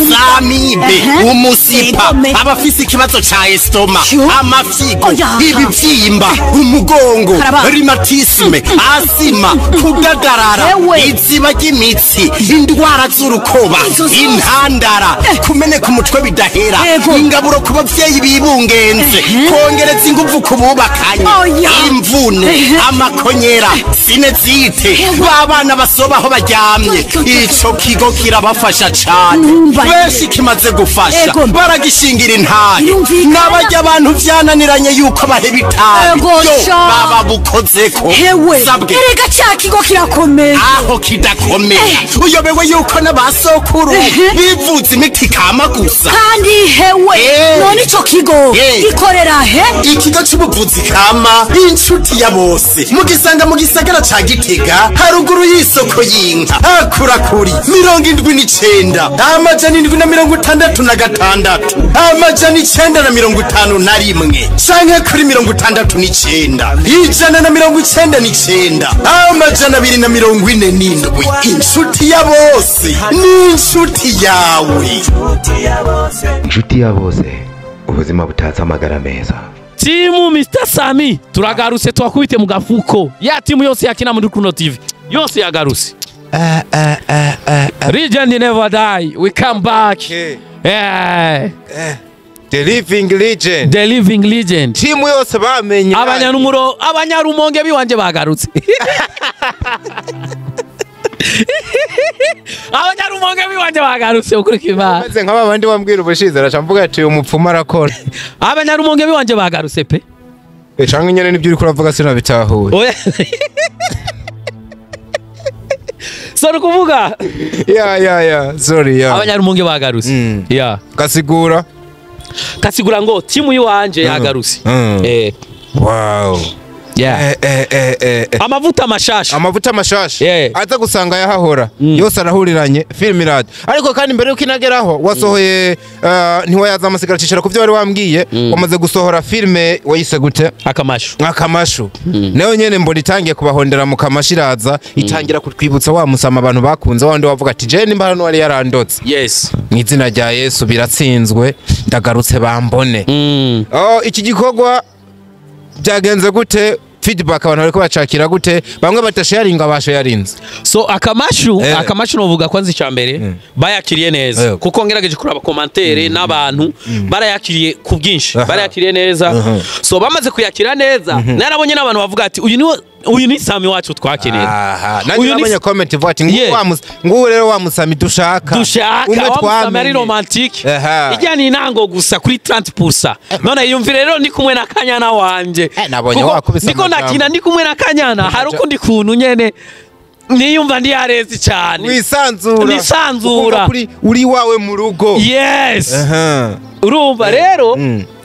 zamibe umusipa abafise ikibazo ca estoma amafyigo ibivyimba umugongo rhumatisme asima kudadarara iziba ry'imitsi indwara z'urukoba intandara kumeneka umutwe bidahera ingaburo ku bavyeyi bibungenze kongereza inguvu ku bubakanye imvune amakonyera sinezite babana basobaho baryamye Byananiranye, ico kigo kirabafasha cane. Benshi kimaze gufasha baragishingira intahe, n'abajya abantu vyananiranye yuko baheba itabi baba bukozeko. Erega ca kigo kirakomeye. Aho kidakomeye uyobewe yuko n'abasokuru bivuza imiti kama gusa. Kandi hewe none ico kigo gikorera he? Ikigo c'ubuvuzi kama Inshuti ya Bose mugisanga mu gisagara ca Gitega, haruguru y'isoko y'inka, hakurakuri 79 766 951 canke kuri 69 199 247. Inshuti ya Bose ni inshuti yawe. Inshuti ya Bose, ubuzima butatse amagara meza. Timu Mr Sami turagarutse, twakubite mu gafuko ya timu yose yakina muri Rukundo TV yose yagarutse. Legend never die, we come back. Okay. Yeah. The living legend. The living legend. Timu yose bamenye. Abanyanumuro, abanyarumonge biwanje bagarutse. Abanyarumonge biwanje bagarutse ukurikira. Maze nkaba abandi wambwira ubushize araca mvuga ati umupfumu arakora. Abanyarumonge biwanje bagarutse pe. Canke nyene nibyo uriko uravuga sinabitahuye. Oya. Sorry kuvuga. Yeah. Sorry yeah. Abanyarumonge bagarutse. Yeah. Kasigura. Kasigura ngo timu yiwanje yagarutse. Wow. Yeah. Amavuta mashasha. Amavuta mashasha. Yeah. Aza gusanga yahahora. Yose arahuriranye film irad. Ariko kandi mbere yuko inageraho wasohoye ntiwayaza amasigara cishara kuvyo wari wambwiye, wamaze gusohora filme wayise gute? Akamashu. Akamashu. Nayo nyene mbona itangiye kubahondera mu kamashiraza, itangira kutwibutsa wa musama abantu bakunze wandi wavuga ati je nimba hano wari yarandotse. Yes. Mu izina rya Yesu biratsinzwe, ndagarutse bambone. Oh, iki gikorwa byagenze gute? Feedback abantu bariko bacakira gute? Bamwe batasharinga basharinze. So akamashu akamashu novuga kwanza icambere bayakiriye neza kuko ngerageje kuraba commentaire n'abantu barayakiriye ku bwinshi, barayakiriye neza. So bamaze kuyakira neza narabonye n'abantu bavuga ati uyu ni Sami wacu twakenera. Uyu ni comment ivuga ati nguwo rero wa Musami dushaka. Dushaka wa Musami ari romantique. Ijya ni intango gusa kuri 30%. None yumvire rero ndi kumwe na Kanyana wanje. Nabonye wakubise. Niko nakina ndi kumwe na Kanyana hari ukundi kuntu nyene niyumva ndi yarezi cyane. Wisanzura. Nisanzura. Uri wawe mu rugo. Yes. Urumva rero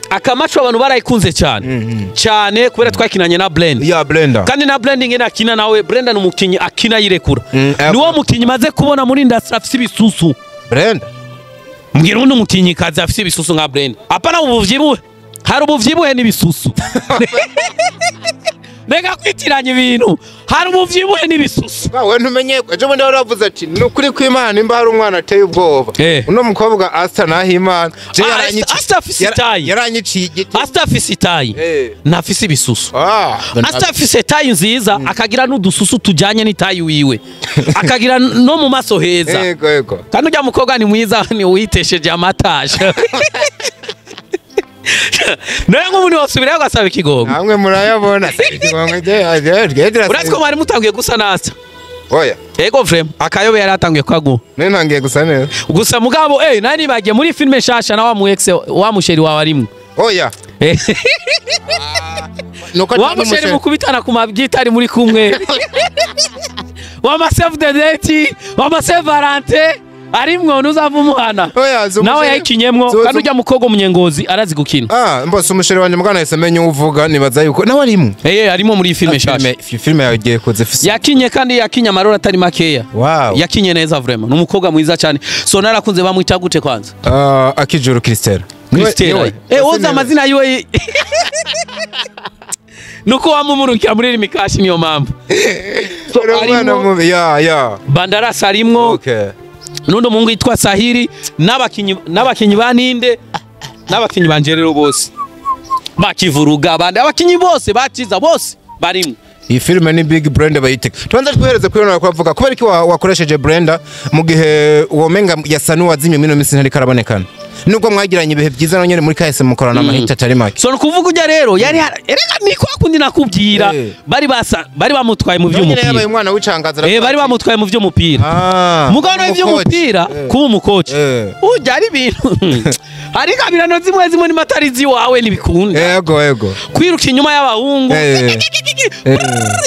Akamacho abantu barayikunze cyane cyane kubera twakinanye na Blend. Yeah, Blender. Kandi na Blending ina akina nawe, Brenda ni umukinyi akina yirekura. Niwo mukinyi maze kubona muri industry afise ibisusu. Brenda. Mbwira undi mukinyi kazi afise ibisusu nka Brenda. Apana ubuvyibuhe. Hari ubuvyibuhe n'ibisusu. Reka kwitiranya ibintu. Hari ubuvyibuhe n'ibisusu. Wewe ntumenye ejo bundi waravuze ati nukuri kw'Imana imba hari umwana ateye ubwoba. Uno mukobwa Asta Nahimana je yaranyiciye igiti. Asta afise itayi. Nafise ibisusu. Asta afise itayi nziza akagira n'udususu tujanye n'itayi wiwe. Akagira no mu maso heza. Yego yego. Kandi ujya mukobwa ni mwiza ni witesheje amataje. Nawe nk'umuntu wasubirayo agasaba ikigongo. Namwe murayabona. Uretse ko mwari mutangiye gusa nasa. Oya. Ego frame akayobe yari atangiye kwagu. None ntangiye gusa neza. Gusa mugabo nani bagiye muri filme shasha na wa mu ex wa musheri wawe arimwe. Oya. Wa musheri mukubitana ku mabyitari muri kumwe. Wa ma save the date, wa ma save Valentine. Arimwo nuzava umuhana. Nawe yakinyemwo kandi ujya mukogo munyengozi arazi gukina. Mbose umusheri wanje mugana yahise amenya uvuga nibaza yuko nawe arimwo. Arimo muri filme shasha. Filme yagiye koze fisi. Yakinye kandi yakinye amarora atari makeya. Wow. Yakinye neza vraiment. Numukobwa mwiza cyane. So narakunze bamwita gute kwanza? Akijuru Christelle. Christelle. Woza amazina yiwe. Nuko wamumurukira muri rimikashi niyo mambo. So arimo ya. Bandarasa arimwo. Okay. Nundo mungu yitwa Sahiri n'abakinyi baninde n'abakinyi banje rero bose bakivuruga abandi abakinyi bose bakiza bose barimo. Iyi filme ni Big Brenda bayiteka. Tubanza twihereze kuri none kwavuga kubera iki wakoresheje Brenda mu gihe womenga yasa n'uwazimye mino misi ntari karabonekana. Nubwo mwagiranye ibihe byiza nonyene muri kahise mukorana amahita atari make. So nukuvuga ujya rero yari erega ni kwa kundi nakubwira bari basa bari bamutwaye mu vy'umupira. Yabaye umwana w'icangaza. Bari bamutwaye mu vy'umupira. Mugabo no vy'umupira kuba umukoci. Ujya ari ibintu. Hari kabirano zimwe zimwe ni matarizi wawe nibikunda. Yego yego. Kwiruka inyuma y'abahungu.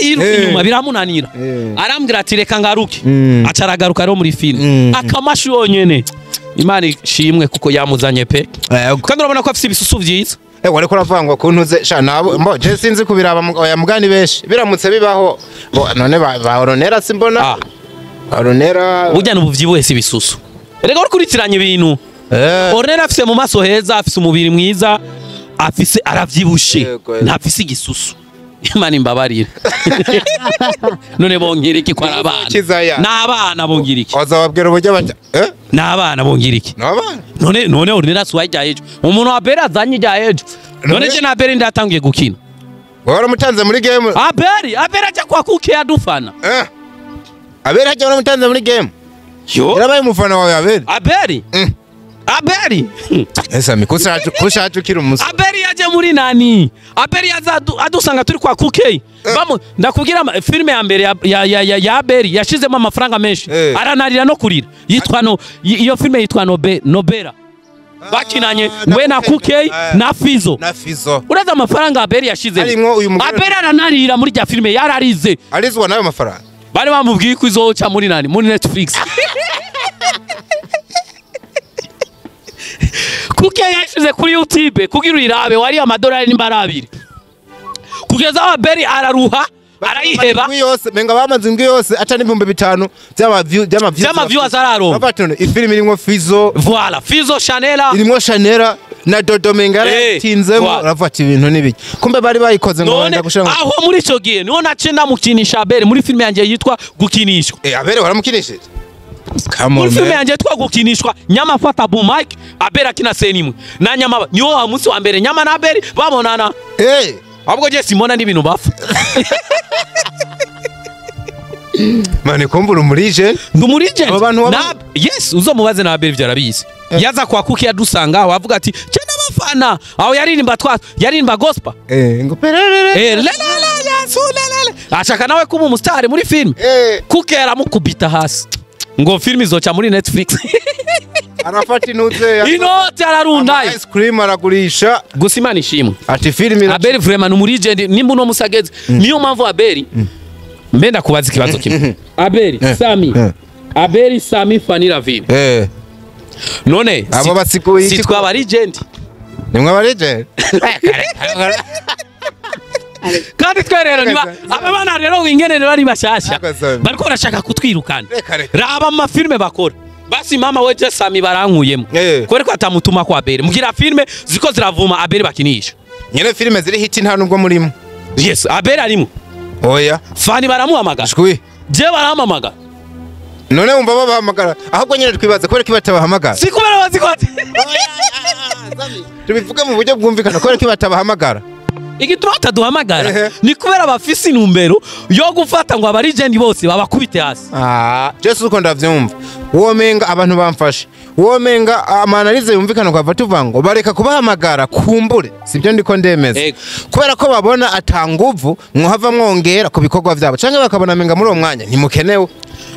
Yiruka inyuma biramunanira. Arambwira ati reka ngaruke. Acaragaruka rero muri film. Akamashu yonyene. Imana ishimwe kuko yamuzanye pe. Kandi urabona ko afise ibisusu vyiza. Wariko uravangwa kuntuze sha nabo mbo je sinzi kubiraba oya mugani benshi biramutse bibaho none ba Oronera simbona. Oronera burya n'ubuvyibuhe si ibisusu. Erega urukurikiranye ibintu. Oronera afise mu maso heza, afise umubiri mwiza, afise aravyibushe, ntafise igisusu. Imana imbabarire. None bongira iki kwa abana? N'abana bongira iki? Bazababwira uburyo bata N'abana bongira iki? N'abana. None Oronera suwa ijya ejo. Umuntu wa Abeli azanye ijya ejo. None je na Abeli ndatangiye gukina. Waramutanze muri game. Abeli ajya kwa kuke yadufana. Abeli ajya waramutanze muri game. Yo. Yarabaye umufana wawe Abeli. Abeli. Abeli. Esa mikusa kushacu kiri umusore. Abeli yaje muri nani? Abeli yaza adusanga turi kwa kuke. Bamu ndakubwira filme ya mbere ya Abeli yashizemo amafaranga menshi. Aranarira no kurira. Yitwa no iyo filme yitwa Nobera. Bakinanye we na kuke na Fizo. Na Fizo. Uraza amafaranga Abeli yashizemo. Abeli aranarira muri rya filme yararize. Arizwa nayo mafaranga. Bari bamubwiye ko izoca muri nani? Muri Netflix. Kuke yashize kuri YouTube kugira urabe wari amadolari n'imbara abiri. Kugeza aho Abeli araruha arayiheba. Yose menga bamaze indwi yose aca n'ibihumbi 5 by'ama views araronka. Babatone ifilimi irimwo Fizo. Voilà, Fizo Chanela. Irimwo Chanela na Dodo menga yatinzemo ravati ibintu nibiki. Kumbe bari bayikoze ngo benda gushira aho muri ico gihe niho nace ndamukinisha Abeli muri filime yanje yitwa Gukinishwa. Abeli waramukinishije? Muri filime yanje yitwa Gukinishwa nyama fata boom mic Abeli akina senimwe na nyama niwo wa munsi wa mbere nyama na Abeli babonana. Ahubwo je simona n'ibintu bafa. Mane kumbura umurije ndumurije na yes uzomubaze na Abeli vyarabizi. Yaza kwa kuki yadusanga aho avuga ati cyane abafana aho yaririmba twa yaririmba gospel ngo pererere la la la Yesu la la ashaka nawe kuba umustar muri film kuki yaramukubita hasi ngo film izoca muri Netflix. Arafata inuze inoti ararundaye ice cream aragurisha gusa Imana ishimwe ati film Abeli vraiment numurije nimba uno musageze niyo mpamvu Abeli mbenda kubaza ikibazo kimwe. Abeli Sami Abeli Sami Fanny Ravine none abo basikuye iki sitwa aba legend nimwe aba legend kandi twerero niba aba bana rero ingene bari bashasha bariko barashaka kutwirukana. Raba ama filme bakora basi mama weje Sami barankuyemo kubera ko atamutuma kwa Abeli mugira filme ziko ziravuma Abeli bakinisha nyene filme ziri hit nta nubwo murimo. Yes Abeli arimo. Oya Fani baramuhamagara. Shwi je barahamagara. None umva babahamagara ahubwo nyene twibaza kubera ko batabahamagara. Si kubera bazikote. Tubivuge mu buryo bwumvikana kubera ko batabahamagara. Igituma bataduhamagara ni kubera bafise intumbero yo gufata ngo abarigend bose babakubite hasi. Jesu uko ndavyumva. Womenga abantu bamfashe. Womenga amanalize yumvikana kwava tuva ngo bareka kubahamagara kumbure sibyo ndiko ndemeza. Kubera ko babona atanguvu mwohava mwongera ku bikorwa vyabo canke bakabona menga muri uwo mwanya ntimukenewe.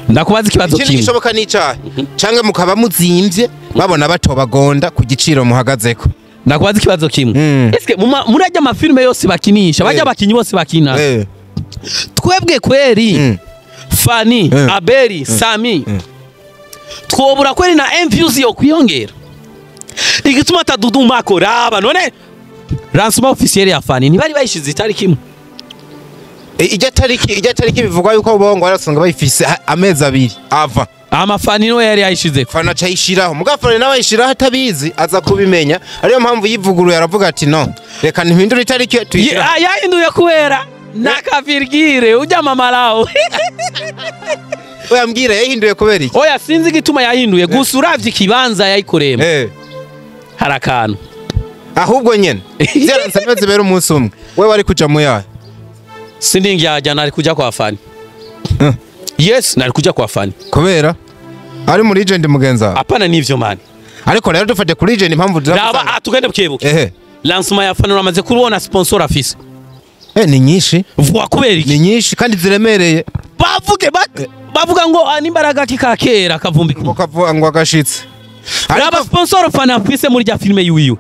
Ndakubaza ikibazo kimwe. Ikindi gishoboka n'icaha canke mukaba muzimvye babona batobagonda ku giciro muhagazeko. Ndakubaza ikibazo kimwe. Eske muri ajya amafilme yose bakinisha bajya abakinyi bose bakina twebwe kweri Fani Abeli Sami twobura kweri na MViews yo kwiyongera igituma atadudumako raba none lancement officiel ya Fani ntibari bayishize itariki imwe. Ijya tariki bivugwa yuko bongo barasonga bayifise amezi abiri ava amafani no yari yayishize Fana cayishiraho mugafana nawe ayishiraho atabizi aza kubimenya ariyo mpamvu yivuguruye aravuga ati no reka ntihindure itariki tuyishira yahinduye kubera nakavirgire ujya mamarao. Oya mbwira yahinduye kubera iki? Oya sinzi igituma yahinduye gusa uravye ikibanza yayikoreyemo harakano ahubwo nyene zyaranse zibera umunsi umwe wewe wari kuja mu yahe? Sindingi yajya nari kuja kwa Fani. Yes nari kuja kwa Fani kubera ari muri legend mugenza. Apana nivyo man. Ariko rero dufate kuri je ni impamvu raba tugende bukebuke. Lancement ya Fani uramaze kubona sponsor afise. Ni nyinshi. Vuga kubera iki? Ni nyinshi kandi ziremereye. Bavuge bavuga ngo n'imbaraga kikakera kavumbi ngo kavuga ngo agashitse. Raba sponsor Fani afise muri rya filme yiwiwe.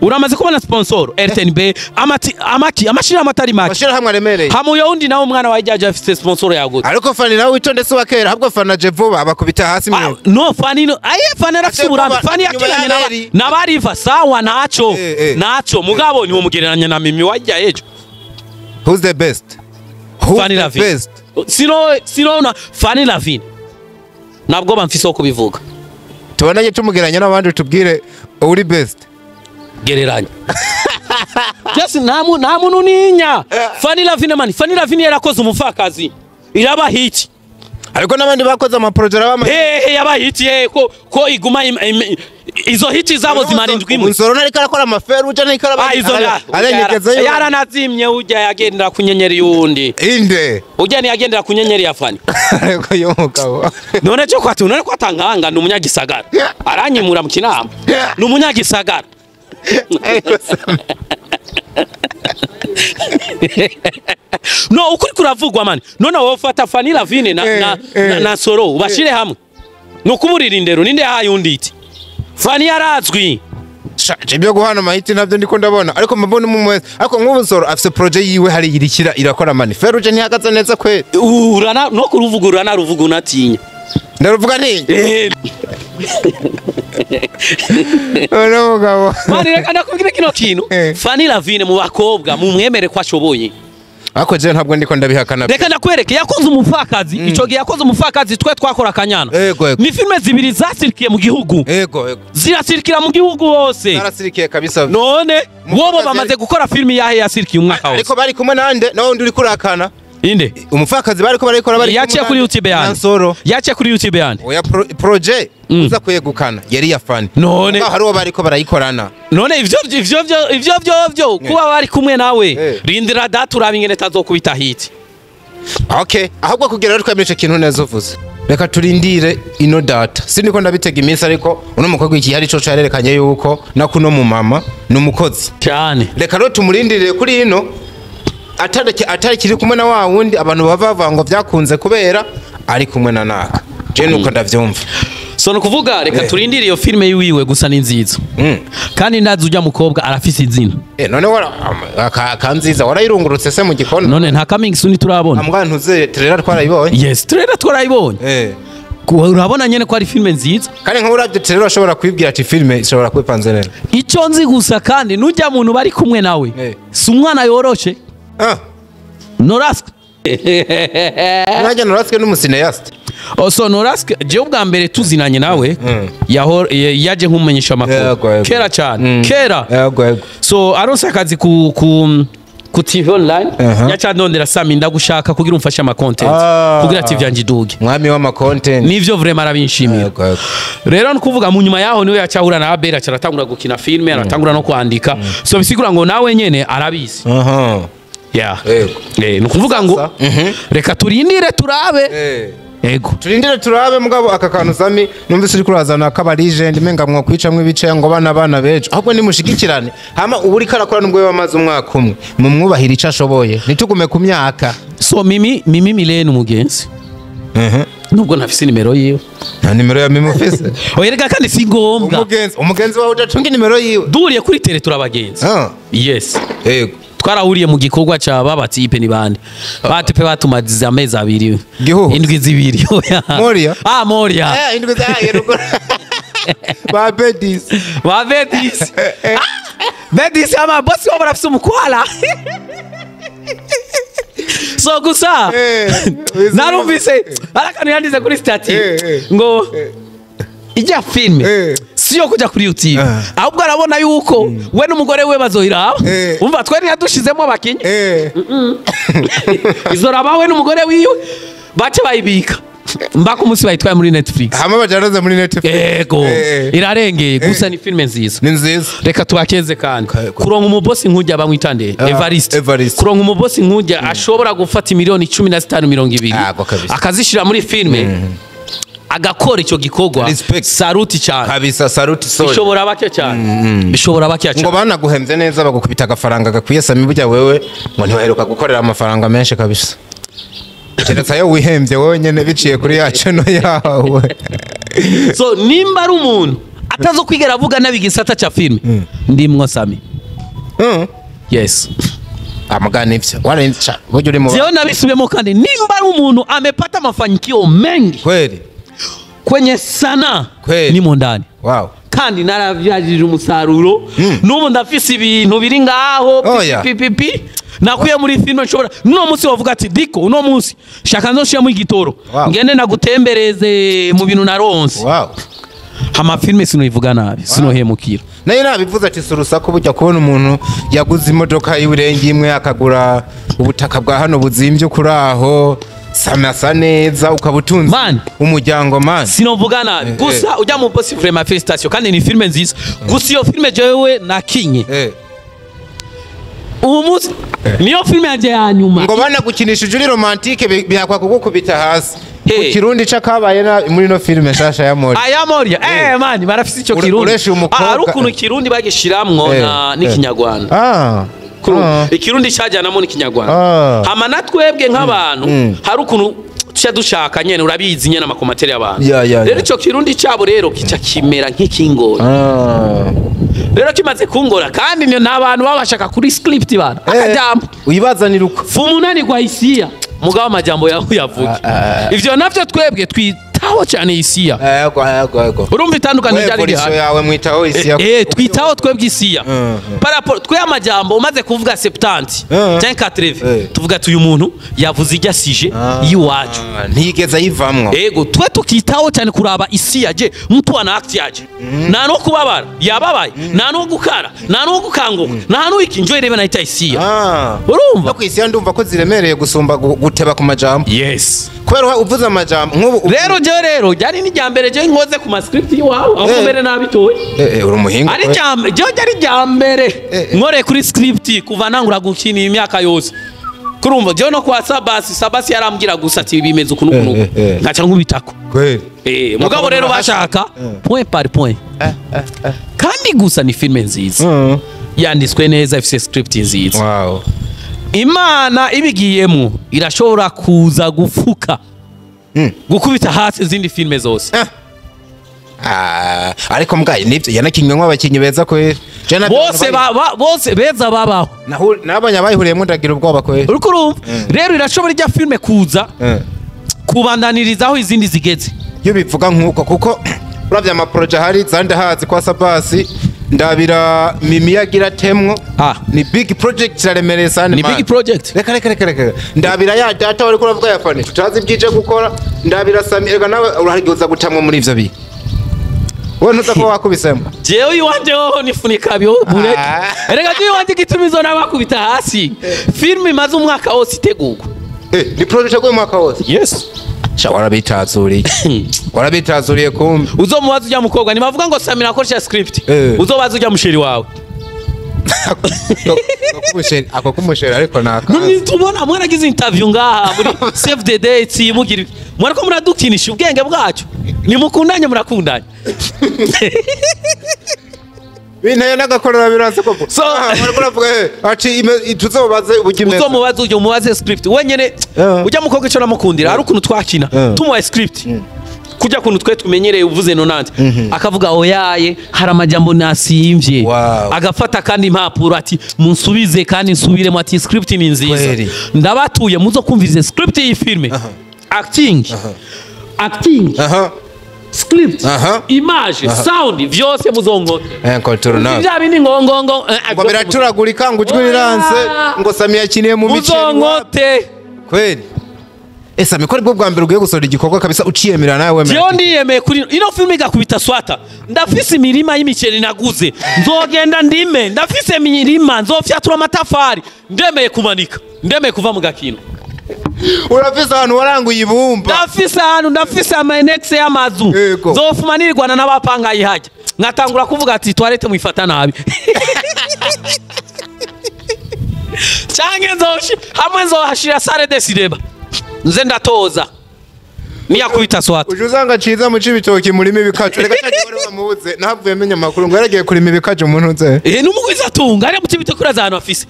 Uramaze kubona sponsor RTNB amaki amashira amatari make. Amashira hamwe aremereye. Hamuyo undi nawe umwana wa Ijaje afise sponsor yagutse. Ariko Fani nawe witonde se wakera ahubwo Fani aje vuba abakubita hasi mwe. No Fani no aye Fani arafise uburambe. Fani yakiranye n'abariva sawa naco. Naco mugabo ni umugereranya na Mimi wajya ejo. Who's the best? Who's Fani the best? Sino na Fani Lavine. Nabwo bamfise ko bivuga. Tubonanye tumugereranya n'abandi tubwire uri best. Gereranya. Just nta muntu ninya. Fani Lavine man, Fani Lavine yarakoze umufakazi. Iraba hit. Ariko nabandi bakoze ama project araba yaba hit ko iguma izo hit zabo zimarindwi imwe. Unsoro nariko arakora amaferu uje nariko araba. Arenyegeza yo. Yaranazimye ujya yagendera ku nyenyeri yundi. Inde. Ujya ni yagendera ku nyenyeri ya Fani. Ariko yo mugabo. None cyo kwatu none kwatankanga ni umunyagisagara. Aranyimura mu kinama. Ni umunyagisagara. No ukuri kuravugwa man. None wowe fata Fani Lavine na Soro ubashire hamwe. Nukuburira indero ninde yahaye undi iti. Fani yarazwi. Ibyo guhana amahiti nabyo ndiko ndabona ariko mbona umwe ariko nk'ubu Soro afise projet yiwe hari irikira irakora mani. Feruje ntihagaze neza kwe. Urana no kuruvugura na ruvuga unatinya. Ndaruvuga nti. Ono mugabo. Mani reka ndakubwira kino kintu. Fani Lavine mu bakobwa mumwemere ko ashoboye. Ariko je ntabwo ndiko ndabihakana. Reka ndakwereke yakoze umupfakazi. Ico gihe yakoze umupfakazi twe twakora akanyana. Ni filme zibiri zasirikiye mu gihugu. Yego. Zirasirikira mu gihugu hose. Zarasirikiye kabisa. None wobo bamaze gukora filme yahe yasirikiye umwaka wose. Ariko bari kumwe nande nawe ndi uri kurakana. Inde umupfakazi bariko barikora bari yaciye kuri YouTube yandi. Yaciye kuri YouTube yandi. Oya projet uza kwegukana yari ya Fani. None hari uwo bariko barayikorana. None ivyo kuba bari kumwe nawe. Rindira data uraba ingene tazokubita hit. Okay, ahubwo kugira rero twemeje kintu neza uvuze. Reka turindire ino data. Siniko ndabitega iminsi ariko uno mukobwa iki hari ico carerekanye yuko na kuno mu mama numukozi. Cyane. Reka rero tumurindire kuri ino atari kiri kumwe na wa wundi abantu bava ngo byakunze kubera ari kumwe na naka. Je nuko ndavyumva. So no kuvuga reka turindire iyo filme yiwiwe gusa ni nziza. Kandi ndazi ujya mukobwa arafise izina. None wara kanziza warayirungurutse se mu gikono. None nta coming soon turabona. Ambwa ntuze trailer twarayibonye. Yes, trailer twarayibonye. Urabona nyene ko ari filme nziza. Kandi nka uravye trailer ashobora kwibwira ati filme ishobora kwipanze neza. Ico nzi gusa kandi nujya muntu bari kumwe nawe. Si umwana yoroshe. Norask. Najya Norask n'umusineaste. So Norask je ubwa mbere tuzinanye nawe yaje nkumenyesha makuru. Kera cyane. Kera. Yego. So aronse akazi ku TV online yacandondera Sami ndagushaka kugira umfashe ama content kugira TV yanje iduge. Mwami wa ma content. Nivyo vraiment arabinshimira. Rero nukuvuga mu nyuma yaho niwe yacahura na Abel acaratangura gukina filme aratangura no kwandika. So bisigura ngo nawe nyene arabizi. Yeah. Nukuvuga ngo reka turindire turabe. Ego. Turindire turabe mugabo aka kantu Sami numvise uri kurazana kaba legend menga mwo kwicamwe ibice ngo bana bejo. Ahubwo nimushigikirane. Hama uburi karakora nubwo bamaze umwaka umwe. Mumwubahira ico ashoboye. Nitugume ku myaka. So Mimi Milene umugenzi. Nubwo ntafise nimero yiwe. Nta nimero ya Mimi ufise? Oya reka kandi si ngombwa. Umugenzi wawe udatunga nimero yiwe. Duriye kuri tele turabagenzi. Yes. Ego. Twarahuriye mu gikorwa ca babatipe ni bande. Batipe batumazize amezi abiri. Indwi zibiri. Moria. Moria. Indwi za Ba Bedis. Ba Bedis. Bedis ama boss wa barafise umukwala. So gusa. Narumvise arakanu yandize kuri stati ngo ijya filme siyo kuja kuri YouTube ahubwo arabona yuko we n'umugore we bazohira umva twari yadushizemo abakinyi izoraba we n'umugore wiwe bace bayibika mbaka umunsi bayitwaye muri Netflix hama bajaroze muri Netflix. Yego irarengeye gusa ni filme nziza. Ni nziza. Reka tubakeze kandi kuronka umubosi nkujya bamwitande Evariste. Kuronka umubosi nkujya ashobora gufata miliyoni 15 20 akazishira muri filme. agakora icyo gikorwa. Saluti cyane kabisa, saluti sorry. Bishobora bake cyane, bishobora bake cyane. Ngo banaguhemvye neza bagukubita agafaranga gakwiye Sami, burya wewe ngo ntiwaheruka gukorera amafaranga menshi kabisa. Keretse ayo wihemvye wowe nyene biciye kuri yacu no yawe. So nimba ari umuntu atazo kwigera avuga nabi igisata cha filme, ndimwo Sami. Yes. Amagana ivyo warinca buryo uri mu Jewe nabisubiyemo kandi nimba ari umuntu amepata mafanikio mengi kweli kwenye sanaa nimo ndani. Wow. Kandi naravyajije umusaruro. N'ubu ndafise ibintu biri ngaho pipipi nakuye muri filme nshobora no munsi wavuga ati diko uno munsi shaka nzoshira mu igitoro ngende nagutembereze mu bintu naronse. Wow. Hama filme sinoivuga nabi, sinohemukira. Nayo nabivuze ati surusaku burya kubona umuntu yaguze imodoka y'uburengi imwe akagura ubutaka bwa hano buzimvye kuri aho samasa neza ukabutunze umuryango man. Sinovuga nabi. Gusa ujya mu boss vraiment félicitation kandi ni filme nziza. Gusa iyo filme jewe nakinye. Uwo munsi niyo filme yanje ya nyuma. Ngo bana gukinisha uri romantique bihakwa kugukubita hasi. Ku kirundi cakabaye na muri no filme shasha ya Mori. Aya Mori. Man barafise ico kirundi. Ari ukuntu kirundi bagishiramwo na n'ikinyarwanda. Ikirundi cajyanamo n'ikinyarwanda. Hama natwebwe nk'abantu hari ukuntu tuca dushaka nyene urabizi nyene amakomateri y'abantu. Rero ico kirundi cabo rero kica kimera nk'ikingora. Rero kimaze kungora kandi n'abantu babashaka kuri script bana. Akajambo uyibazanira uko. Fumunani kwa hisia. Mugabo amajambo yawe yavuga. Ivyo navyo twebwe twitaho cyane hisia. Yego. Urumva itandukanye ryari rihari. Yawe mwitaho hisia. Twitaho twebwe hisia. Par rapport twe amajambo umaze kuvuga 70 cyangwa 80 tuvuga ati uyu muntu yavuze ijya sije yiwacu. Ntigeze ayivamwo. Ego twe tukitaho cyane kuraba hisia je mtu ana act yaje. Nta no kubabara yababaye, nta no gukara, nta no gukanguka, nta no iki njoye rebe nahita hisia. Urumva? No kwisiya ndumva ko ziremereye gusumba guteba ku majambo. Yes. Kubera uvuze amajambo nk'ubu rero je rero ryari ni ryambere je nkoze ku script yiwawe aho mbere nabitoye. Uri umuhinga. Ari ryambere je ryari ryambere nkore kuri script kuva nangura gukina imyaka yose. Kurumva je no kwa Sabasi yarambwira gusa ati bimeze ukuntu ukuntu ngaca nkubitako. Kweli. Mugabo rero bashaka point par point. Kandi gusa ni filme nziza. Yanditswe neza ifise script nziza. Wow. Imana ibigiyemo irashobora kuza gufuka gukubita hasi izindi filme zose. Ariko mbwaye nivyo yanakinywe nk'abakinyi beza kweli. Bose bose beza babaho. Nabanya bayihuriyemo ndagira ubwoba kweli. Uriko urumva? Rero irashobora ijya filme kuza kubandanirizaho izindi zigeze. Iyo bivuga nkuko kuko uravye ama project hari zande hazi kwa Sabasi ndabira mimi yagira temwo. Ni big project iraremereye sana. Ni big project. Reka ndabira ya data wari kuravuga ya fani tutazi byije gukora ndabira Sami erega nawe uraharigiza gutamwe muri ivyo bi. Wowe ntuza ko wakubisemo. Jewe iwanje ho nifunika byo bureke. Erega jewe iwanje gitumizo nabakubita hasi. Film imaze umwaka wose itegurwa. Ni project yaguye umwaka wose. Yes. Sha warabitazuriye. Warabitazuriye kumbe. Uzomubaza ujya mukobwa nibavuga ngo Samira akoresha script. Uzobaza ujya musheri wawe. Ako kumusheri ariko naka. None tubona mwaragize interview ngaha muri save the date mugira. Mwariko muradukinisha ubwenge bwacu. Nimukundanye murakundanye. Binteye nagakorera biranse koko. So mwariko uravuga ati tuzobaze ubugimeza. Uzomubaza ujya umubaze script. Wenyene ujya mukobwa ico namukundira hari ukuntu twakina tumuha script. Kujya kuntu twe tumenyereye uvuze nonante akavuga oyaye hari amajambo nasimvye. Agafata kandi impapuro ati munsubize kandi nsubiremo ati script ni nziza. Ndabatuye muzo kumvirize script y'i filme. Acting. Acting. Script, image, sound vyose muzongo. Incontournable. Vya bindi ngongongo ngo biraturagurika ngo ujwi riranse ngo Sami yakiniye mu miceri. Muzongote. Kweli. Sami ko aribwo bwa mbere ugiye gusohora igikorwa kabisa uciyemera nawe wemera. Jewe ndiyemeye kuri ino filme igakubita swata. Ndafise imirima y'imiceri naguze. Nzogenda ndime, ndafise imirima nzofyatura amatafari. Ndemeye kumanika. Ndemeye kuva mu gakino. Urafise ahantu waranguye ibumba. Ndafise ahantu, ndafise ama annexe y'amazu. Nzofumanirwana n'abapanga yihajya. Nkatangura kuvuga ati toilette mwifata nabi. Canke nzoshi hamwe nzohashira salle de cinéma. Nze ndatoza. Niyakubita swata. Uje usanga Ciza mu Cibitoki murima ibikacu. Reka cyaje bari bamubuze. Nahavuye menya amakuru ngo yaragiye kurima ibikacu mu ntuze. N'umugwiza atunga ari mu Cibitoki uraza ahantu afise.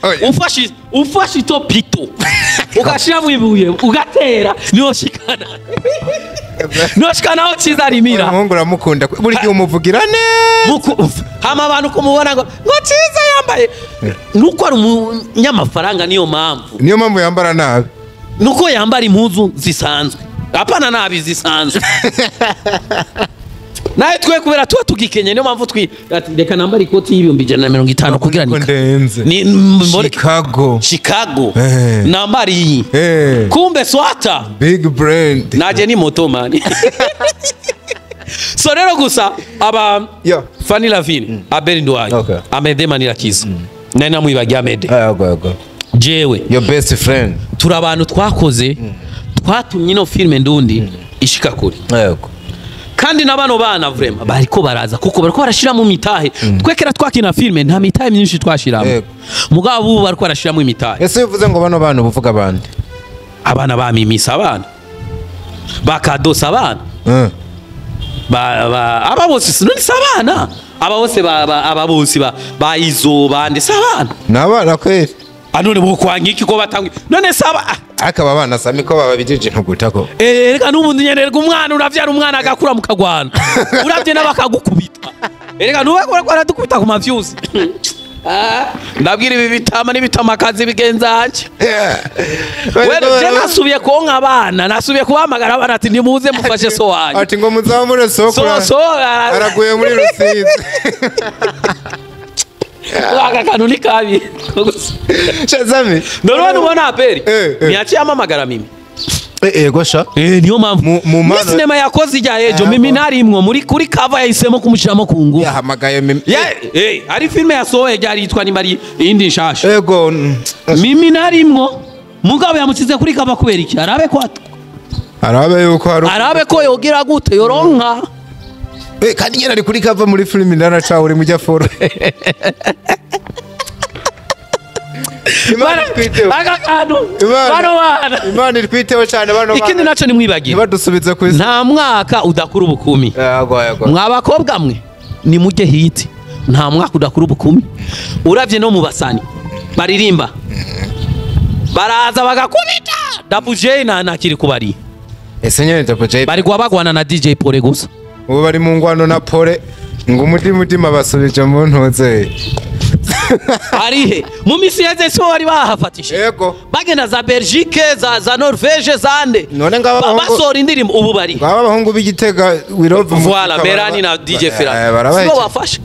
Ufashe ito pito. Ugashira mu ibuye ugatera niho shikana. Niho shikana aho Ciza arimira. Umuhungu uramukunda. Buri gihe umuvugira neza. Hama abantu kumubona ngo Ciza yambaye. Nuko ari umunyamafaranga niyo mpamvu. Niyo mpamvu yambara nabi. Nuko yambara impuzu zisanzwe. Hapana nabi zisanzwe. Naye twe kubera tuba tugikenye niyo mpamvu twi reka nambara ikoti y'ibihumbi 150 kugira ni Chicago. Chicago. Nambara iyi. Kumbe swata. Big brand. Naje ni moto man. So rero gusa aba Fanny Lavine, Abel Nduwayo, Amede Manirakiza. Nari namwibagiye Amede. Jewe. Your best friend. Turi abantu twakoze twatumye ino filme ndundi ishika kure. Yego. Kandi nabano bana vraiment bariko baraza kuko bariko barashira mu mitahe. Twekera twakina filme nta mitahe myinshi twashiramo. Mugabo ubu bariko barashiramo imitahe. Ese uvuze ngo bano bana ubuvuga abandi? Abana ba Mimisa abana. Bakadosa abana. Aba bose none sabana. Aba bose aba bose ba izo bande sabana. Nabana kweli. Anone bo kwangiki ko batangwe none saba akaba abana sami ko bababijije ntugutako. Reka n'ubundi nyene umwana uravyara umwana agakura mukagwana. Uravye nabakagukubita. Reka nuba ko baradukubita ku maviews. Ndabwira ibi bitama n'ibitamakazi bigenzanje. Wewe je nasubiye konka abana, nasubiye kubahamagara abana ati nimuze mufashe so wanyu. Ati ngo muzamure soko. So araguye muri Rusizi. Aka kantu ni kabi. Shazami. None ubona aperi. Niaciye amamagara mimi. Gosha. Niyo mpamvu. Muri sinema yakoze ijya ejo mimi narimwo muri kuri cover yahisemo kumushiramo ku ngufu. Yahamagaye mimi. Ari filme yasohoye ryari yitwa nimba ari iyindi nshasha. Ego. Mimi narimwo. Mugabo yamusize kuri cover kubera iki? Arabe ko arabe yuko arabe ko yogira gute yoronka. Kandi nyene ari kuri cover muri filme ndana uri mujya foro. Imana itwiteho cyane bano bana. Ikindi naco nimwibagira. Ntibadusubize ku isi. Nta mwaka udakura ubukumi. Mwa bakobwa mwe ni mujye hiti. Nta mwaka udakura ubukumi. Uravye no mu basani baririmba. Baraza bagakubita. Double J na nakiri kubari. Ese nyene Double J bari gwabagwana na DJ Pole gusa. Ubu bari mu ngwano na Pole ngo umutima basubije mu ntuze. Arihe mu misi yeze sibo bari bahafatishije. Yego. Bagenda za Belgique za Norvège zande. None ngaba basora indirimbo ubu bari. Ngaba abahungu b'Igitega we love. Voilà Berani na DJ Ferrari. Sibo bafasha.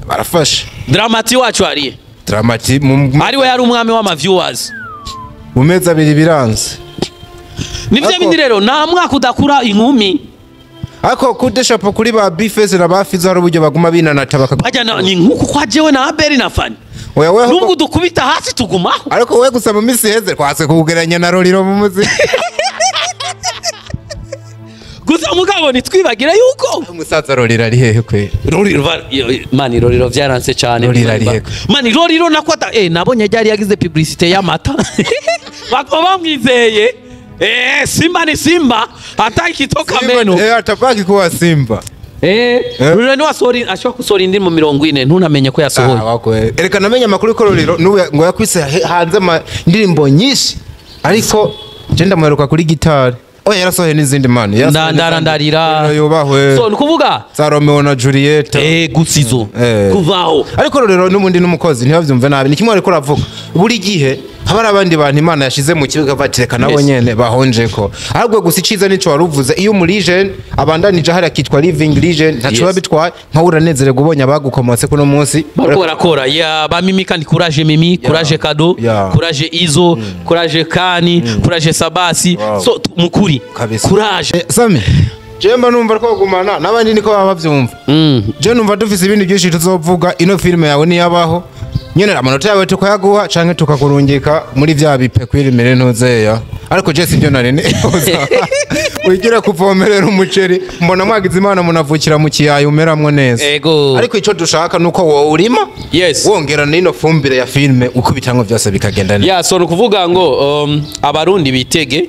Barafasha. Dramati wacu ariye. Dramati ari we yari umwami w'ama viewers. Mu mezi abiri biranze. Nivyo bindi rero nta mwaka udakura inkumi. Ako kudeshapo kuri ba Bface na ba Fizo hari uburyo baguma binanata bakajya ni nkuko kwa jewe na Abeli na Fanny. Oya wewe nubwo dukubita hasi tugumaho. Ariko wewe gusa mu misi heze kwase kugeranya na Roriro mu muziki. Gusa mugabo nitwibagira yuko umusaza Roriro ari hehe kwe? Roriro mani Roriro vyaranse cyane. Roriro ari hehe? Mani Roriro nakwata nabonye ryari yagize publicité y'amata. Bakaba bamwizeye. Simba ni Simba hata ikitoka meno. Atabaki kuwa Simba. Roriro ni wasori ashobora kusora indi mu 40 ntunamenye ko yasohoye. Ereka namenye amakuru ko Roriro ngo yakwise hanze indirimbo nyinshi ariko je ndamuheruka kuri gitari. Oya yarasohoye n'izindi mani. Ndarira. Yubahwe. So nukuvuga za Romeo na Juliet. Gusizo. Kuvaho. Ariko Roriro n'umundi n'umukozi ntibavyumve nabi. Ni kimwe ariko ravuga. Buri gihe haba abandi bantu Imana yashize mu kibuga batireka nabo nyene bahonje ko. Ahubwo gusa iciza nico waruvuze iyo muri legend abandanije hari akitwa living legend ntaco bitwaye nka uranezererwa ubonye abagukomotse kuno munsi. Bariko barakora ya ba Mimi kandi courage Mimi, courage Kado, courage Izo, courage Kani, courage Sabasi. So mukuri courage. Sami Jemba numva twagumana nabandi niko baba bavyumva. Je numva dufise ibindi byinshi tuzovuga ino filme yawe ni yabaho. Nyene amanota yawe tukayaguha canke tukakurungika muri vya bipe kwirimire ntuzeya. Ariko je sivyo nari nifuza. Wigira kuvomerera umuceri, mbona mwagize Imana munavukira mu kiyaya umeramwo neza. Ego. Ariko ico dushaka nuko wowe urima, Yes. wongera n'ino fumbire ya filme, uko ibitango vyose bikagenda neza. Ya, so nukuvuga ngo abarundi bitege,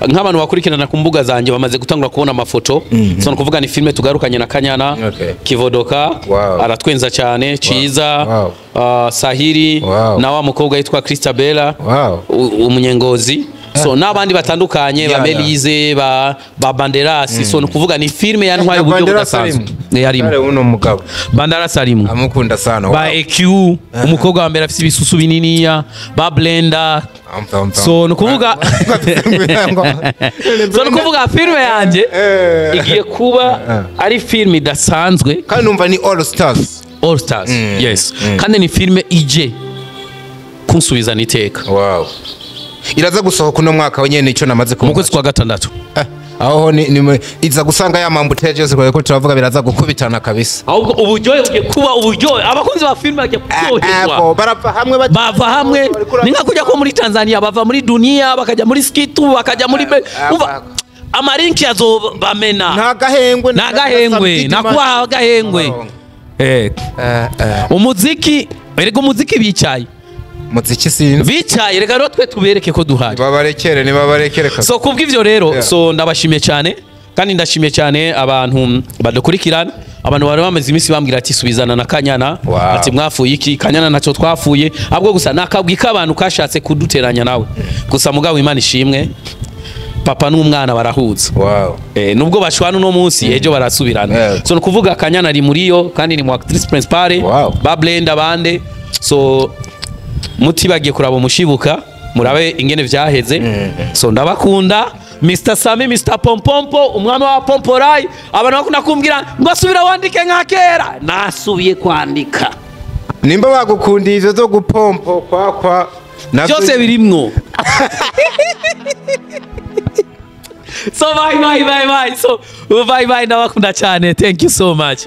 nk'abantu bakurikirana ku mbuga zanje bamaze gutangura kubona amafoto. So nukuvuga ni filme tugarukanye na Kanyana, Okay. Kivodoka, Wow. aratwenza cyane, Ciza, Wow. Sahiri, Wow. na wa mukobwa yitwa Christabella, Wow. umunyengozi. So n'abandi batandukanye, Yeah, ba Melize, ba Banderas. So nukuvuga ni filme yantwaye uburyo Banderas budasanzwe. arimo? Yarimo. Kare uno mugabo Banderas arimo. amukunda sana. Ba EQ, umukobwa wa mbere afise ibisusu bininiya, ba Blender. So nukuvuga filme yanje igiye kuba ari filme idasanzwe. Kandi numva ni All Stars. All Stars, yes. Kandi ni filme ije kunsubizana iteka. Wow. Iraza gusohoka uno mwaka wenyene, ico namaze Mu kumva. kwezi kwa gatandatu. Aho ni iza gusanga ya mambuteje yose ko turavuga biraza gukubitana kabisa. Ahubwo uburyohe bugiye kuba uburyohe, abakunzi ba filme bagiye kuryoherwa. Barava hamwe, Bava hamwe, ni nka kujya ko muri Tanzania bava muri Dunia bakajya muri Skitu bakajya muri umva amarinki azobamena. Nta gahengwe, nta gahengwe, nakubaha gahengwe. Umuziki, erega umuziki bicaye. Muziki sinzi. Bicaye, reka rero twe tubereke ko duhari. Babarekere, ni babarekere kabisa. So kubw'ivyo rero, Yeah. so ndabashimiye cyane, kandi ndashimiye cyane abantu badukurikirana, abantu bari bamaze iminsi bambwira ati subizana na Kanyana, Wow. ati mwafuye iki, Kanyana ntacyo twafuye, ahubwo gusa nakabwi k'abantu kashatse kuduteranya nawe. Gusa mugabo Imana ishimwe, papa n'umwana barahuza. Wow. Nubwo bashwana uno munsi, ejo barasubirana. Yeah. So nukuvuga Kanyana ari muri yo, kandi ni mu actrice principale, Wow. ba Blender bande. So mutibagiye kuraba umushibuka, murabe ingene vyaheze. So ndabakunda. Mr Sami, Mr Pompompo, umwami wa Pomporai. Abantu bakunda kumbwira ngo subira wandike nka kera, nasubiye kwandika. Nimba bagukundiye ivyo zo gupompo kwa byose birimwo. So bye bye bye bye. So bye bye, ndabakunda cyane. Thank you so much.